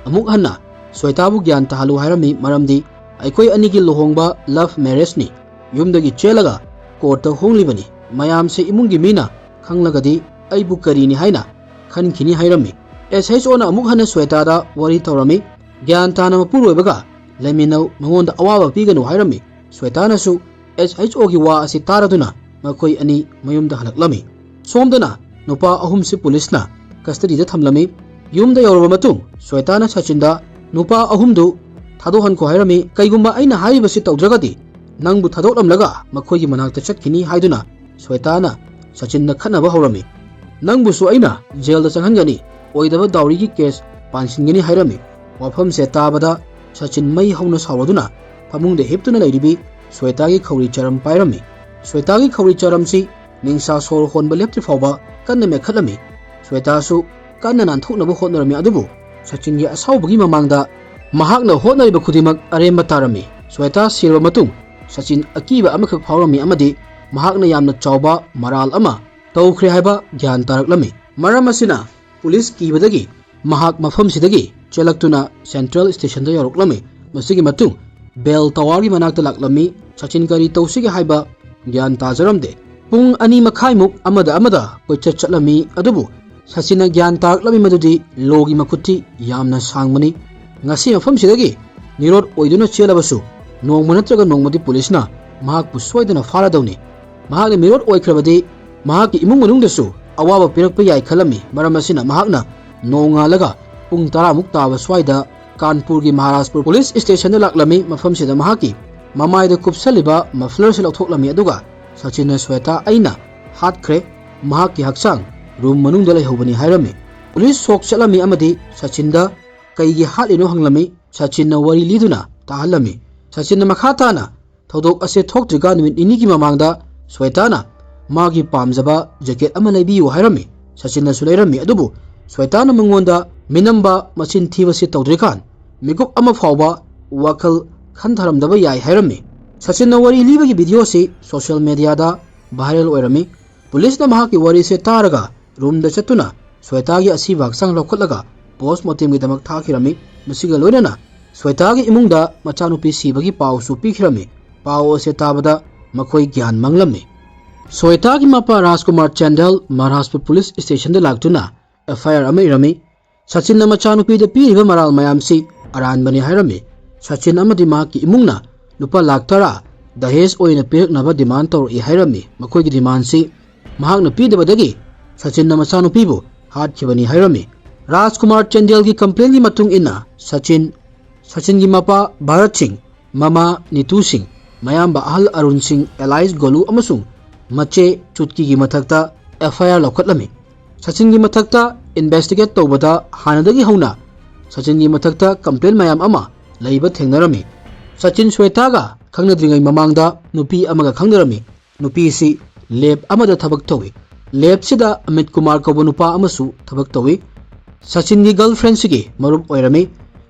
ꯑꯃꯨꯛ ꯍꯟꯅ ꯁ꯭ꯋꯦꯇꯥꯕꯨ ꯒ꯭ꯌꯥꯟ ꯇꯥꯍꯜꯂꯨ ꯍꯥꯏꯔꯝꯃꯤ, ꯃꯔꯝꯗꯤ ꯑꯩꯈꯣꯏ ꯑꯅꯤꯒꯤ ꯂꯨꯍꯣꯡꯕ ꯂꯚ ꯃꯦꯔꯦꯖꯅꯤ, ꯌꯨꯝꯗꯒꯤ ꯆꯦꯜꯂꯒ ꯀꯣꯔꯠꯇ ꯍꯣꯡꯂꯤꯕꯅꯤ, ꯃꯌꯥꯝꯁꯦ ꯏꯃꯨꯡꯒꯤ ꯃꯤꯅ ꯈꯪꯂꯒꯗꯤ ꯑꯩꯕꯨ ꯀꯔꯤꯅꯤ ꯍꯥꯏꯅ ꯈꯟꯈꯤꯅꯤ ꯍꯥꯏꯔꯝꯃꯤ꯫ ꯑꯦꯁ ꯑꯩꯆ ꯑꯣꯅ ꯑꯃꯨꯛ ꯍꯟꯅ ꯁ꯭ꯋꯦꯇꯥꯗ ꯋꯥꯔꯤ ꯇꯧꯔꯝꯃꯤ꯫ ꯒ꯭ꯌꯥꯟ ꯇꯥꯅ ꯃꯄꯨꯔꯣꯏꯕꯒ ꯂꯩꯃꯤꯟꯅꯧ, ꯃꯉꯣꯟꯗ ꯑꯋꯥꯕ ꯄꯤꯒꯅꯨ ꯍꯥꯏꯔꯝꯃꯤ꯫ ꯁ꯭ꯋꯦꯇꯥꯅꯁꯨ ꯑꯦꯁ ꯑꯩꯆ ꯑꯣꯒꯤ ꯋꯥ ꯑꯁꯤ ꯇꯥꯔꯗꯨꯅ ꯃꯈꯣꯏ ꯑꯅꯤ ꯃꯌꯨꯝꯗ ꯍꯜꯂꯛꯂꯝꯃꯤ꯫ ꯁꯣꯝꯗꯅ ꯅꯨꯄꯥ ꯑꯍꯨꯝꯁꯤ ꯄꯨꯂꯤꯁꯅ ꯀꯁꯇꯗꯤꯗ ꯊꯝꯂꯝꯃꯤ꯫ ꯌꯨꯝꯗ ꯌꯧꯔꯕ ꯃꯇꯨꯡ ꯁ꯭ꯋꯦꯇꯥꯅ ꯁꯆꯤꯟꯗ ꯅꯨꯄꯥ ꯑꯍꯨꯝꯗꯨ ꯊꯥꯗꯣꯛꯍꯟꯈꯣ ꯍꯥꯏꯔꯝꯃꯤ꯫ "ꯀꯩꯒꯨꯝꯕ ꯑꯩꯅ ꯍꯥꯏꯔꯤꯕꯁꯤ ꯇꯧꯗ꯭ꯔꯒꯗꯤ ꯅꯪꯕꯨ ꯊꯥꯗꯣꯛꯂꯝꯂꯒ ꯃꯈꯣꯏꯒꯤ ꯃꯅꯥꯛꯇ ꯆꯠꯈꯤꯅꯤ" ꯍꯥꯏꯗꯨꯅ ꯁ꯭ꯋꯦꯇꯥꯅ ꯁꯆꯤꯟꯗ ꯈꯠꯅꯕ ꯍꯧꯔꯝꯃꯤ꯫ "ꯅꯪꯕꯨꯁꯨ ꯑꯩꯅ ꯖꯦꯜꯗ ꯆꯪꯍꯟꯒꯅꯤ, ꯑꯣꯏꯗꯕ ꯗꯥꯎꯔꯤꯒꯤ ꯀꯦꯁ ꯄꯥꯟꯁꯤꯟꯒꯅꯤ" ꯍꯥꯏꯔꯝꯃꯤ꯫ ꯋꯥꯐꯝꯁꯦ ꯇꯥꯕꯗ ꯁꯆꯤꯟ ꯃꯩ ꯍꯧꯅ ꯁꯥꯎꯔꯗꯨꯅ ꯐꯃꯨꯡꯗ ꯍꯤꯞꯇꯨꯅ ꯂꯩꯔꯤꯕꯤ ꯁ꯭ꯋꯦꯇꯥꯒꯤ ꯈꯧꯔꯤ ꯆꯔꯝ ꯄꯥꯏꯔꯝꯃꯤ꯫ ꯁ꯭ꯋꯦꯇꯥꯒꯤ ꯈꯧꯔꯤ ꯆꯔꯝꯁꯤ ꯅꯤꯡꯁꯥ ꯁꯣꯔ ꯍꯣꯟꯕ ꯂꯦꯞꯇ꯭ꯔꯤ ꯐꯥꯎꯕ ꯀꯟꯅ ꯃꯦꯠꯈꯠꯂꯝꯃꯤ꯫ ꯁ꯭ꯋꯦꯇꯥꯁꯨ ꯀꯟꯅ ꯅꯥꯟꯊꯣꯛꯅꯕ ꯍꯣꯠꯅꯔꯝꯃꯤ, ꯑꯗꯨꯕꯨ ꯁꯆꯤꯟꯒꯤ ꯑꯁꯥꯎꯕꯒꯤ ꯃꯃꯥꯡꯗ ꯃꯍꯥꯛꯅ ꯍꯣꯠꯅꯔꯤꯕ ꯈꯨꯗꯤꯡꯃꯛ ꯑꯔꯦꯝꯕ ꯇꯥꯔꯝꯃꯤ꯫ ꯁ꯭ꯋꯦꯇꯥ ꯁꯤꯔꯕ ꯃꯇꯨꯡ ꯁꯆꯤꯟ ꯑꯀꯤꯕ ꯑꯃꯈꯛ ꯐꯥꯎꯔꯝꯃꯤ ꯑꯃꯗꯤ ꯃꯍꯥꯛꯅ ꯌꯥꯝꯅ ꯆꯥꯎꯕ ꯃꯔꯥꯜ ꯑꯃ ꯇꯧꯈ꯭ꯔꯦ ꯍꯥꯏꯕ ꯒ꯭ꯌꯥꯟ ꯇꯥꯔꯛꯂꯝꯃꯤ꯫ ꯃꯔꯝ ꯑꯁꯤꯅ ꯄꯨꯂꯤꯁ ꯀꯤꯕꯗꯒꯤ ꯃꯍꯥꯛ ꯃꯐꯝꯁꯤꯗꯒꯤ ꯆꯦꯜꯂꯛꯇꯨꯅ ꯁꯦꯟꯇ꯭ꯔꯦꯜ ꯁ꯭ꯇꯦꯁꯟꯗ ꯌꯧꯔꯛꯂꯝꯃꯤ꯫ ꯃꯁꯤꯒꯤ ꯃꯇꯨꯡ ꯕꯦꯜ ꯇꯋꯥꯔꯒꯤ ꯃꯅꯥꯛꯇ ꯂꯥꯛꯂꯝꯃꯤ꯫ ꯁꯆꯤꯟ ꯀꯔꯤ ꯇꯧꯁꯤꯒꯦ ꯍꯥꯏꯕ ꯒ꯭ꯌꯥꯟ ꯇꯥꯖꯔꯝꯗꯦ꯫ ꯄꯨꯡ ꯑꯅꯤ ꯃꯈꯥꯏꯃꯨꯛ ꯑꯃꯗ ꯑꯃꯗ ꯀꯣꯏꯆꯠ ꯆꯠꯂꯝꯃꯤ, ꯑꯗꯨꯕꯨ ꯁꯆꯤꯟꯅ ꯒ꯭ꯌꯥꯟ ꯇꯥꯔꯛꯂꯝꯃꯤ ꯃꯗꯨꯗꯤ ꯂꯣꯒꯤ ꯃꯈꯨꯠꯇꯤ ꯌꯥꯝꯅ ꯁꯥꯡꯕꯅꯤ꯫ ꯉꯁꯤ ꯃꯐꯝꯁꯤꯗꯒꯤ ꯃꯤꯔꯣꯠ ꯑꯣꯏꯗꯨꯅ ꯆꯦꯜꯂꯕꯁꯨ ꯅꯣꯡꯃ ꯅꯠꯇ꯭ꯔꯒ ꯅꯣꯡꯃꯗꯤ ꯄꯨꯂꯤꯁꯅ ꯃꯍꯥꯛꯄꯨ ꯁꯣꯏꯗꯅ ꯐꯥꯔꯗꯧꯅꯤ꯫ ꯃꯍꯥꯛꯅ ꯃꯤꯔꯣꯠ ꯑꯣꯏꯈ꯭ꯔꯕꯗꯤ ꯃꯍꯥꯛꯀꯤ ꯏꯃꯨꯡ ꯃꯅꯨꯡꯗꯁꯨ ꯑꯋꯥꯕ ꯄꯤꯔꯛꯄ ꯌꯥꯏ ꯈꯜꯂꯝꯃꯤ꯫ ꯃꯔꯝ ꯑꯁꯤꯅ ꯃꯍꯥꯛꯅ ꯅꯣꯡꯉꯥꯜꯂꯒ ꯄꯨꯡ ꯇꯔꯥꯃꯨꯛ ꯇꯥꯕ ꯁ꯭ꯋꯥꯏꯗ ꯀꯥꯟꯄꯨꯔꯒꯤ ꯃꯍꯥꯔꯥꯖꯄꯨꯔ ꯄꯨꯂꯤꯁ ꯁ꯭ꯇꯦꯁꯟꯗ ꯂꯥꯛꯂꯝꯃꯤ꯫ ꯃꯐꯝꯁꯤꯗ ꯃꯍꯥꯛꯀꯤ ꯃꯃꯥꯏꯗ ꯀꯨꯞꯁꯜꯂꯤꯕ ꯃꯐ꯭ꯂꯔꯁꯤ ꯂꯧꯊꯣꯛꯂꯝꯃꯤ, ꯑꯗꯨꯒ ꯁꯆꯤꯟꯅ ꯁ꯭ꯋꯦꯇꯥ ꯑꯩꯅ ꯍꯥꯠꯈ꯭ꯔꯦ, ꯃꯍꯥꯛꯀꯤ ꯍꯛꯆꯥꯡ ꯔꯨꯝ ꯃꯅꯨꯡꯗ ꯂꯩꯍꯧꯕꯅꯤ ꯍꯥꯏꯔꯝꯃꯤ꯫ ꯄꯨꯂꯤꯁ ꯁꯣꯛ ꯆꯠꯂꯝꯃꯤ ꯑꯃꯗꯤ ꯁꯆꯤꯟꯗ ꯀꯩꯒꯤ ꯍꯥꯠꯂꯤꯅꯣ ꯍꯪꯂꯝꯃꯤ꯫ ꯁꯆꯤꯟꯅ ꯋꯥꯔꯤ ꯂꯤꯗꯨꯅ ꯇꯥꯍꯜꯂꯝꯃꯤ꯫ ꯁꯆꯤꯟꯅ ꯃꯈꯥ ꯇꯥꯅ ꯊꯧꯗꯣꯛ ꯑꯁꯤ ꯊꯣꯛꯇ꯭ꯔꯤꯀꯥꯟ ꯅꯨꯃꯤꯠ ꯅꯤꯅꯤꯒꯤ ꯃꯃꯥꯡꯗ ꯁ꯭ꯋꯦꯇꯥꯅ ꯃꯥꯒꯤ ꯄꯥꯝꯖꯕ ꯖꯦꯀꯦꯠ ꯑꯃ ꯂꯩꯕꯤꯌꯨ ꯍꯥꯏꯔꯝꯃꯤ꯫ ꯁꯆꯤꯟꯅꯁꯨ ꯂꯩꯔꯝꯃꯤ, ꯑꯗꯨꯕꯨ ꯁ꯭ꯋꯦꯇꯥꯅ ꯃꯉꯣꯟꯗ ꯃꯤꯅꯝꯕ ꯃꯆꯤꯟ ꯊꯤꯕꯁꯤ ꯇꯧꯗ꯭ꯔꯤꯀꯥꯟ ꯃꯤꯀꯨꯞ ꯑꯃ ꯐꯥꯎꯕ ꯋꯥꯈꯜ ꯈꯟꯊꯔꯝꯗꯕ ꯌꯥꯏ ꯍꯥꯏꯔꯝꯃꯤ꯫ ꯁꯆꯤꯟꯅ ꯋꯥꯔꯤ ꯂꯤꯕꯒꯤ ꯚꯤꯗꯤꯑꯣꯁꯤ ꯁꯣꯁꯤꯌꯦꯜ ꯃꯦꯗꯤꯌꯥꯗ ꯚꯥꯏꯔꯦꯜ ꯑꯣꯏꯔꯝꯃꯤ꯫ ꯄꯨꯂꯤꯁꯅ ꯃꯍꯥꯛꯀꯤ ꯋꯥꯔꯤꯁꯦ ꯇꯥꯔꯒ ꯔꯨꯝꯗ ꯆꯠꯇꯨꯅ ꯁ꯭ꯋꯦꯇꯥꯒꯤ ꯑꯁꯤꯕ ꯍꯛꯆꯥꯡ ꯂꯧꯈꯠꯂꯒ ꯄꯣꯁꯃꯣꯔꯇꯦꯝꯒꯤꯗꯃꯛ ꯊꯥꯈꯤꯔꯝꯃꯤ꯫ ꯃꯁꯤꯒ ꯂꯣꯏꯅꯅ ꯁ꯭ꯋꯦꯇꯥꯒꯤ ꯏꯃꯨꯡꯗ ꯃꯆꯥꯅꯨꯄꯤ ꯁꯤꯕꯒꯤ ꯄꯥꯎꯁꯨ ꯄꯤꯈꯤꯔꯝꯃꯤ꯫ ꯄꯥꯎ ꯑꯁꯤ ꯇꯥꯕꯗ ꯃꯈꯣꯏ ꯒ꯭ꯌꯥꯟ ꯃꯥꯡꯂꯝꯃꯤ꯫ ꯁ꯭ꯋꯦꯇꯥꯒꯤ ꯃꯄꯥ ꯔꯥꯖꯀꯨꯃꯥꯔ ꯆꯦꯟꯗꯦꯜ ꯃꯍꯥꯔꯥꯖꯄꯨꯔ ꯄꯨꯂꯤꯁ ꯁ꯭ꯇꯦꯁꯟꯗ ꯂꯥꯛꯇꯨꯅ ꯑꯦꯐ ꯑꯥꯏ ꯑꯥꯔ ꯑꯃ ꯏꯔꯝꯃꯤ꯫ ꯁꯆꯤꯟꯅ ꯃꯆꯥꯅꯨꯄꯤꯗ ꯄꯤꯔꯤꯕ ꯃꯔꯥꯜ ꯃꯌꯥꯝꯁꯤ ꯑꯔꯥꯟꯕꯅꯤ ꯍꯥꯏꯔꯝꯃꯤ꯫ ꯁꯆꯤꯟ ꯑꯃꯗꯤ ꯃꯍꯥꯛꯀꯤ ꯏꯃꯨꯡꯅ ꯂꯨꯄꯥ ꯂꯥꯈ ꯇꯔꯥ ꯗꯍꯦꯖ ꯑꯣꯏꯅ ꯄꯤꯔꯛꯅꯕ ꯗꯤꯃꯥꯟ ꯇꯧꯔꯛꯏ ꯍꯥꯏꯔꯝꯃꯤ꯫ ꯃꯈꯣꯏꯒꯤ ꯗꯤꯃꯥꯟꯁꯤ ꯃꯍꯥꯛꯅ ꯄꯤꯗꯕꯗꯒꯤ ꯁꯆꯤꯟꯅ ꯃꯆꯥꯅꯨꯄꯤꯕꯨ ꯍꯥꯠꯈꯤꯕꯅꯤ ꯍꯥꯏꯔꯝꯃꯤ꯫ ꯔꯥꯖꯀꯨꯃꯥꯔ ꯆꯦꯟꯗꯦꯜꯒꯤ ꯀꯝꯄ꯭ꯂꯦꯟꯒꯤ ꯃꯇꯨꯡ ꯏꯟꯅ ꯁꯆꯤꯟ, ꯁꯆꯤꯟꯒꯤ ꯃꯄꯥ ꯚꯥꯔꯠ ꯁꯤꯡ, ꯃꯃꯥ ꯅꯤꯇꯨ ꯁꯤꯡ, ꯃꯌꯥꯝꯕ ꯑꯍꯜ ꯑꯔꯨꯟ ꯁꯤꯡ, ꯑꯦꯂꯥꯏꯁ ꯒꯣꯂꯨ ꯑꯃꯁꯨꯡ ꯃꯆꯦ ꯆꯨꯠꯀꯤꯒꯤ ꯃꯊꯛꯇ ꯑꯦꯐ ꯑꯥꯏ ꯑꯥꯔ ꯂꯧꯈꯠꯂꯝꯃꯤ꯫ ꯁꯆꯤꯟꯒꯤ ꯃꯊꯛꯇ ꯏꯟꯚꯦꯁꯇꯤꯒꯦꯠ ꯇꯧꯕꯗ ꯍꯥꯟꯅꯗꯒꯤ ꯍꯧꯅ ꯁꯆꯤꯟꯒꯤ ꯃꯊꯛꯇ ꯀꯝꯄ꯭ꯂꯦꯟ ꯃꯌꯥꯝ ꯑꯃ ꯂꯩꯕ ꯊꯦꯡꯅꯔꯝꯃꯤ꯫ ꯁꯆꯤꯟ ꯁ꯭ꯋꯦꯇꯥꯒ ꯈꯪꯅꯗ꯭ꯔꯤꯉꯩ ꯃꯃꯥꯡꯗ ꯅꯨꯄꯤ ꯑꯃꯒ ꯈꯪꯅꯔꯝꯃꯤ꯫ ꯅꯨꯄꯤꯁꯤ ꯂꯦꯕ ꯑꯃꯗ ꯊꯕꯛ ꯇꯧꯏ꯫ ꯂꯦꯕꯁꯤꯗ ꯑꯃꯤꯠ ꯀꯨꯃꯥꯔ ꯀꯧꯕ ꯅꯨꯄꯥ ꯑꯃꯁꯨ ꯊꯕꯛ ꯇꯧꯏ꯫ ꯁꯆꯤꯟꯒꯤ ꯒꯔꯜꯐ꯭ꯔꯦꯟꯁꯤꯒꯤ ꯃꯔꯨꯞ ꯑꯣꯏꯔꯝꯃꯤ꯫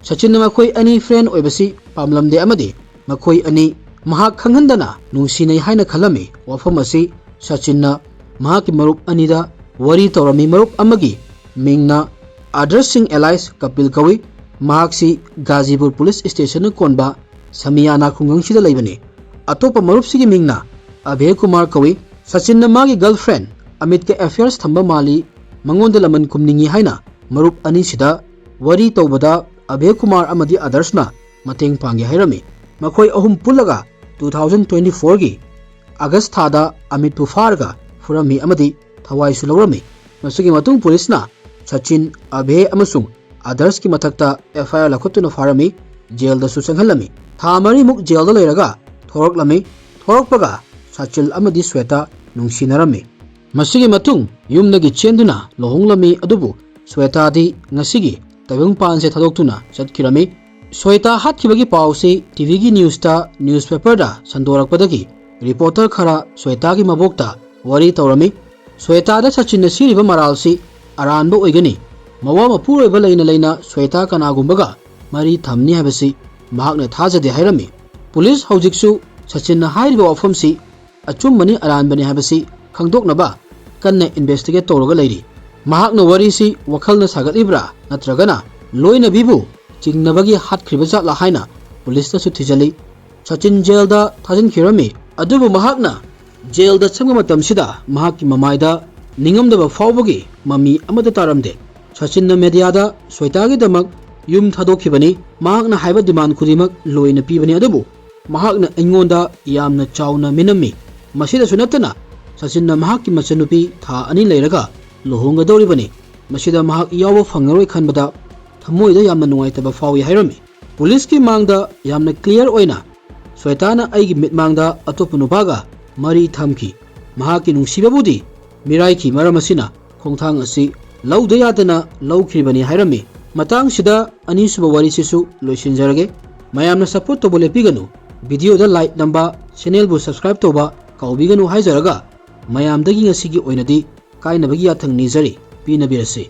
ꯁꯆꯤꯟꯅ ꯃꯈꯣꯏ ꯑꯅꯤ ꯐ꯭ꯔꯦꯟ ꯑꯣꯏꯕꯁꯤ ꯄꯥꯝꯂꯝꯗꯦ ꯑꯃꯗꯤ ꯃꯈꯣꯏ ꯑꯅꯤ ꯃꯍꯥꯛ ꯈꯪꯍꯟꯗꯅ ꯅꯨꯡꯁꯤꯅꯩ ꯍꯥꯏꯅ ꯈꯜꯂꯝꯃꯤ꯫ ꯋꯥꯐꯝ ꯑꯁꯤ ꯁꯆꯤꯟꯅ ꯃꯍꯥꯛꯀꯤ ꯃꯔꯨꯞ ꯑꯅꯤꯗ ꯋꯥꯔꯤ ꯇꯧꯔꯝꯃꯤ꯫ ꯃꯔꯨꯞ ꯑꯃꯒꯤ ꯃꯤꯡꯅ ꯑꯥꯗꯔꯁ ꯁꯤꯡ ꯑꯦꯂꯥꯏꯁ ꯀꯄꯤꯜ ꯀꯧꯏ꯫ ꯃꯍꯥꯛꯁꯤ ꯒꯥꯖꯤꯄꯨꯔ ꯄꯨꯂꯤꯁ ꯁ꯭ꯇꯦꯁꯟꯅ ꯀꯣꯟꯕ ꯁꯃꯤꯌꯥꯅꯥ ꯈꯨꯡꯒꯪꯁꯤꯗ ꯂꯩꯕꯅꯤ꯫ ꯑꯇꯣꯞꯄ ꯃꯔꯨꯞꯁꯤꯒꯤ ꯃꯤꯡꯅ ꯑꯚꯦ ꯀꯨꯃꯥꯔ ꯀꯧꯏ꯫ ꯁꯆꯤꯟꯅ ꯃꯥꯒꯤ ꯒꯔꯜꯐ꯭ꯔꯦꯟ ꯑꯃꯤꯠꯀ ꯑꯦꯐꯤꯌꯔꯁ ꯊꯝꯕ ꯃꯥꯜꯂꯤ, ꯃꯉꯣꯟꯗ ꯂꯃꯟ ꯈꯨꯝꯅꯤꯡꯏ ꯍꯥꯏꯅ ꯃꯔꯨꯞ ꯑꯅꯤꯁꯤꯗ ꯋꯥꯔꯤ ꯇꯧꯕꯗ ꯑꯚꯦ ꯀꯨꯃꯥꯔ ꯑꯃꯗꯤ ꯑꯥꯗꯔꯁꯅ ꯃꯇꯦꯡ ꯄꯥꯡꯒꯦ ꯍꯥꯏꯔꯝꯃꯤ꯫ ꯃꯈꯣꯏ ꯑꯍꯨꯝ ꯄꯨꯜꯂꯒ ꯇꯨ ꯊꯥꯎꯖꯟ ꯇ꯭ꯋꯦꯟꯇꯤ ꯐꯣꯔꯒꯤ ꯑꯥꯒꯁ ꯊꯥꯗ ꯑꯃꯤꯠꯄꯨ ꯐꯥꯔꯒ ꯐꯨꯔꯝꯃꯤ ꯑꯃꯗꯤ ꯊꯋꯥꯏꯁꯨ ꯂꯧꯔꯝꯃꯤ꯫ ꯃꯁꯤꯒꯤ ꯃꯇꯨꯡ ꯄꯨꯂꯤꯁꯅ ꯁꯆꯤꯟ, ꯑꯚꯦ ꯑꯃꯁꯨꯡ ꯑꯥꯗꯔꯁꯀꯤ ꯃꯊꯛꯇ ꯑꯦꯐ ꯑꯥꯏ ꯑꯥꯔ ꯂꯧꯈꯠꯇꯨꯅ ꯐꯥꯔꯝꯃꯤ, ꯖꯦꯜꯗꯁꯨ ꯆꯪꯍꯜꯂꯝꯃꯤ꯫ ꯊꯥ ꯃꯔꯤꯃꯨꯛ ꯖꯦꯜꯗ ꯂꯩꯔꯒ ꯊꯣꯔꯛꯂꯝꯃꯤ꯫ ꯊꯣꯔꯛꯄꯒ ꯁꯆꯤꯟ ꯑꯃꯗꯤ ꯁ꯭ꯋꯦꯇꯥ ꯅꯨꯡꯁꯤꯅꯔꯝꯃꯤ꯫ ꯃꯁꯤꯒꯤ ꯃꯇꯨꯡ ꯌꯨꯝꯗꯒꯤ ꯆꯦꯟꯗꯨꯅ ꯂꯨꯍꯣꯡꯂꯝꯃꯤ, ꯑꯗꯨꯕꯨ ꯁ꯭ꯋꯦꯇꯥꯗꯤ ꯉꯁꯤꯒꯤ ꯇꯥꯏꯕꯪꯄꯥꯟꯁꯦ ꯊꯥꯗꯣꯛꯇꯨꯅ ꯆꯠꯈꯤꯔꯝꯃꯤ꯫ ꯁ꯭ꯋꯦꯇꯥ ꯍꯥꯠꯈꯤꯕꯒꯤ ꯄꯥꯎꯁꯤ ꯇꯤ ꯚꯤꯒꯤ ꯅ꯭ꯌꯨꯁꯇ, ꯅ꯭ꯌꯨꯁꯄꯦꯄꯔꯗ ꯁꯟꯗꯣꯔꯛꯄꯗꯒꯤ ꯔꯤꯄꯣꯔꯇꯔ ꯈꯔ ꯁ꯭ꯋꯦꯇꯥꯒꯤ ꯃꯕꯣꯛꯇ ꯋꯥꯔꯤ ꯇꯧꯔꯝꯃꯤ꯫ ꯁ꯭ꯋꯦꯇꯥꯗ ꯁꯆꯤꯟꯅ ꯁꯤꯔꯤꯕ ꯃꯔꯥꯜꯁꯤ ꯑꯔꯥꯟꯕ ꯑꯣꯏꯒꯅꯤ꯫ ꯃꯋꯥ ꯃꯄꯨꯔꯣꯏꯕ ꯂꯩꯅ ꯂꯩꯅ ꯁ꯭ꯋꯦꯇꯥ ꯀꯅꯥꯒꯨꯝꯕꯒ ꯃꯔꯤ ꯊꯝꯅꯤ ꯍꯥꯏꯕꯁꯤ ꯃꯍꯥꯛꯅ ꯊꯥꯖꯗꯦ ꯍꯥꯏꯔꯝꯃꯤ꯫ ꯄꯨꯂꯤꯁ ꯍꯧꯖꯤꯛꯁꯨ ꯁꯆꯤꯟꯅ ꯍꯥꯏꯔꯤꯕ ꯋꯥꯐꯝꯁꯤ ꯑꯆꯨꯝꯕꯅꯤ ꯑꯔꯥꯟꯕꯅꯤ ꯍꯥꯏꯕꯁꯤ ꯈꯪꯗꯣꯛꯅꯕ ꯀꯟꯅ ꯏꯟꯚꯦꯁꯇꯤꯒꯦꯠ ꯇꯧꯔꯒ ꯂꯩꯔꯤ꯫ ꯃꯍꯥꯛꯅ ꯋꯥꯔꯤꯁꯤ ꯋꯥꯈꯜꯅ ꯁꯥꯒꯠꯂꯤꯕ꯭ꯔꯥ ꯅꯠꯇ꯭ꯔꯒꯅ ꯂꯣꯏꯅꯕꯤꯕꯨ ꯆꯤꯡꯅꯕꯒꯤ ꯍꯥꯠꯈ꯭ꯔꯤꯕ ꯖꯥꯠꯂꯥ ꯍꯥꯏꯅ ꯄꯨꯂꯤꯁꯅꯁꯨ ꯊꯤꯖꯤꯜꯂꯤ꯫ ꯁꯆꯤꯟ ꯖꯦꯜꯗ ꯊꯥꯖꯤꯟꯈꯤꯔꯝꯃꯤ, ꯑꯗꯨꯕꯨ ꯃꯍꯥꯛꯅ ꯖꯦꯜꯗ ꯆꯪꯕ ꯃꯇꯝꯁꯤꯗ ꯃꯍꯥꯛꯀꯤ ꯃꯃꯥꯏꯗ ꯅꯤꯡꯉꯝꯗꯕ ꯐꯥꯎꯕꯒꯤ ꯃꯃꯤ ꯑꯃꯠꯇ ꯇꯥꯔꯝꯗꯦ꯫ ꯁꯆꯤꯟꯅ ꯃꯦꯗꯤꯌꯥꯗ ꯁ꯭ꯋꯦꯇꯥꯒꯤꯗꯃꯛ ꯌꯨꯝ ꯊꯥꯗꯣꯛꯈꯤꯕꯅꯤ, ꯃꯍꯥꯛꯅ ꯍꯥꯏꯕ ꯗꯤꯃꯥꯟ ꯈꯨꯗꯤꯡꯃꯛ ꯂꯣꯏꯅ ꯄꯤꯕꯅꯤ, ꯑꯗꯨꯕꯨ ꯃꯍꯥꯛꯅ ꯑꯩꯉꯣꯟꯗ ꯌꯥꯝꯅ ꯆꯥꯎꯅ ꯃꯤꯅꯝꯃꯤ꯫ ꯃꯁꯤꯗꯁꯨ ꯅꯠꯇꯅ ꯁꯆꯤꯟꯅ ꯃꯍꯥꯛꯀꯤ ꯃꯆꯟꯅꯨꯄꯤ ꯊꯥ ꯑꯅꯤ ꯂꯩꯔꯒ ꯂꯨꯍꯣꯡꯒꯗꯧꯔꯤꯕꯅꯤ꯫ ꯃꯁꯤꯗ ꯃꯍꯥꯛ ꯌꯥꯎꯕ ꯐꯪꯉꯔꯣꯏ ꯈꯟꯕꯗ ꯊꯃꯣꯏꯗ ꯌꯥꯝꯅ ꯅꯨꯡꯉꯥꯏꯇꯕ ꯐꯥꯎꯏ ꯍꯥꯏꯔꯝꯃꯤ꯫ ꯄꯨꯂꯤꯁꯀꯤ ꯃꯥꯡꯗ ꯌꯥꯝꯅ ꯀ꯭ꯂꯤꯌꯥꯔ ꯑꯣꯏꯅ ꯁ꯭ꯋꯦꯇꯥꯅ ꯑꯩꯒꯤ ꯃꯤꯠꯃꯥꯡꯗ ꯑꯇꯣꯞꯄ ꯅꯨꯄꯥꯒ ꯃꯔꯤ ꯊꯝꯈꯤ꯫ ꯃꯍꯥꯛꯀꯤ ꯅꯨꯡꯁꯤꯕꯕꯨꯗꯤ ꯃꯤꯔꯥꯏꯈꯤ, ꯃꯔꯝ ꯑꯁꯤꯅ ꯈꯣꯡꯊꯥꯡ ꯑꯁꯤ ꯂꯧꯗ ꯌꯥꯗꯅ ꯂꯧꯈꯤꯕꯅꯤ ꯍꯥꯏꯔꯝꯃꯤ꯫ ꯃꯇꯥꯡꯁꯤꯗ ꯑꯅꯤꯁꯨꯕ ꯋꯥꯔꯤꯁꯤꯁꯨ ꯂꯣꯏꯁꯤꯟꯖꯔꯒꯦ꯫ ꯃꯌꯥꯝꯅ ꯁꯞꯄꯣꯔꯠ ꯇꯧꯕ ꯂꯦꯞꯄꯤꯒꯅꯨ, ꯚꯤꯗꯤꯑꯣꯗ ꯂꯥꯏꯛ ꯅꯝꯕ, ꯆꯦꯅꯦꯜꯕꯨ ꯁꯕꯁꯀ꯭ꯔꯥꯏꯕ ꯇꯧꯕ ꯀꯥꯎꯕꯤꯒꯅꯨ ꯍꯥꯏꯖꯔꯒ, ꯃꯌꯥꯝꯗꯒꯤ ꯉꯁꯤꯒꯤ ꯑꯣꯏꯅꯗꯤ ꯀꯥꯏꯅꯕꯒꯤ ꯌꯥꯊꯪ ꯅꯤꯖꯔꯤ꯫ ꯄꯤꯅꯕꯤꯔꯁꯤ꯫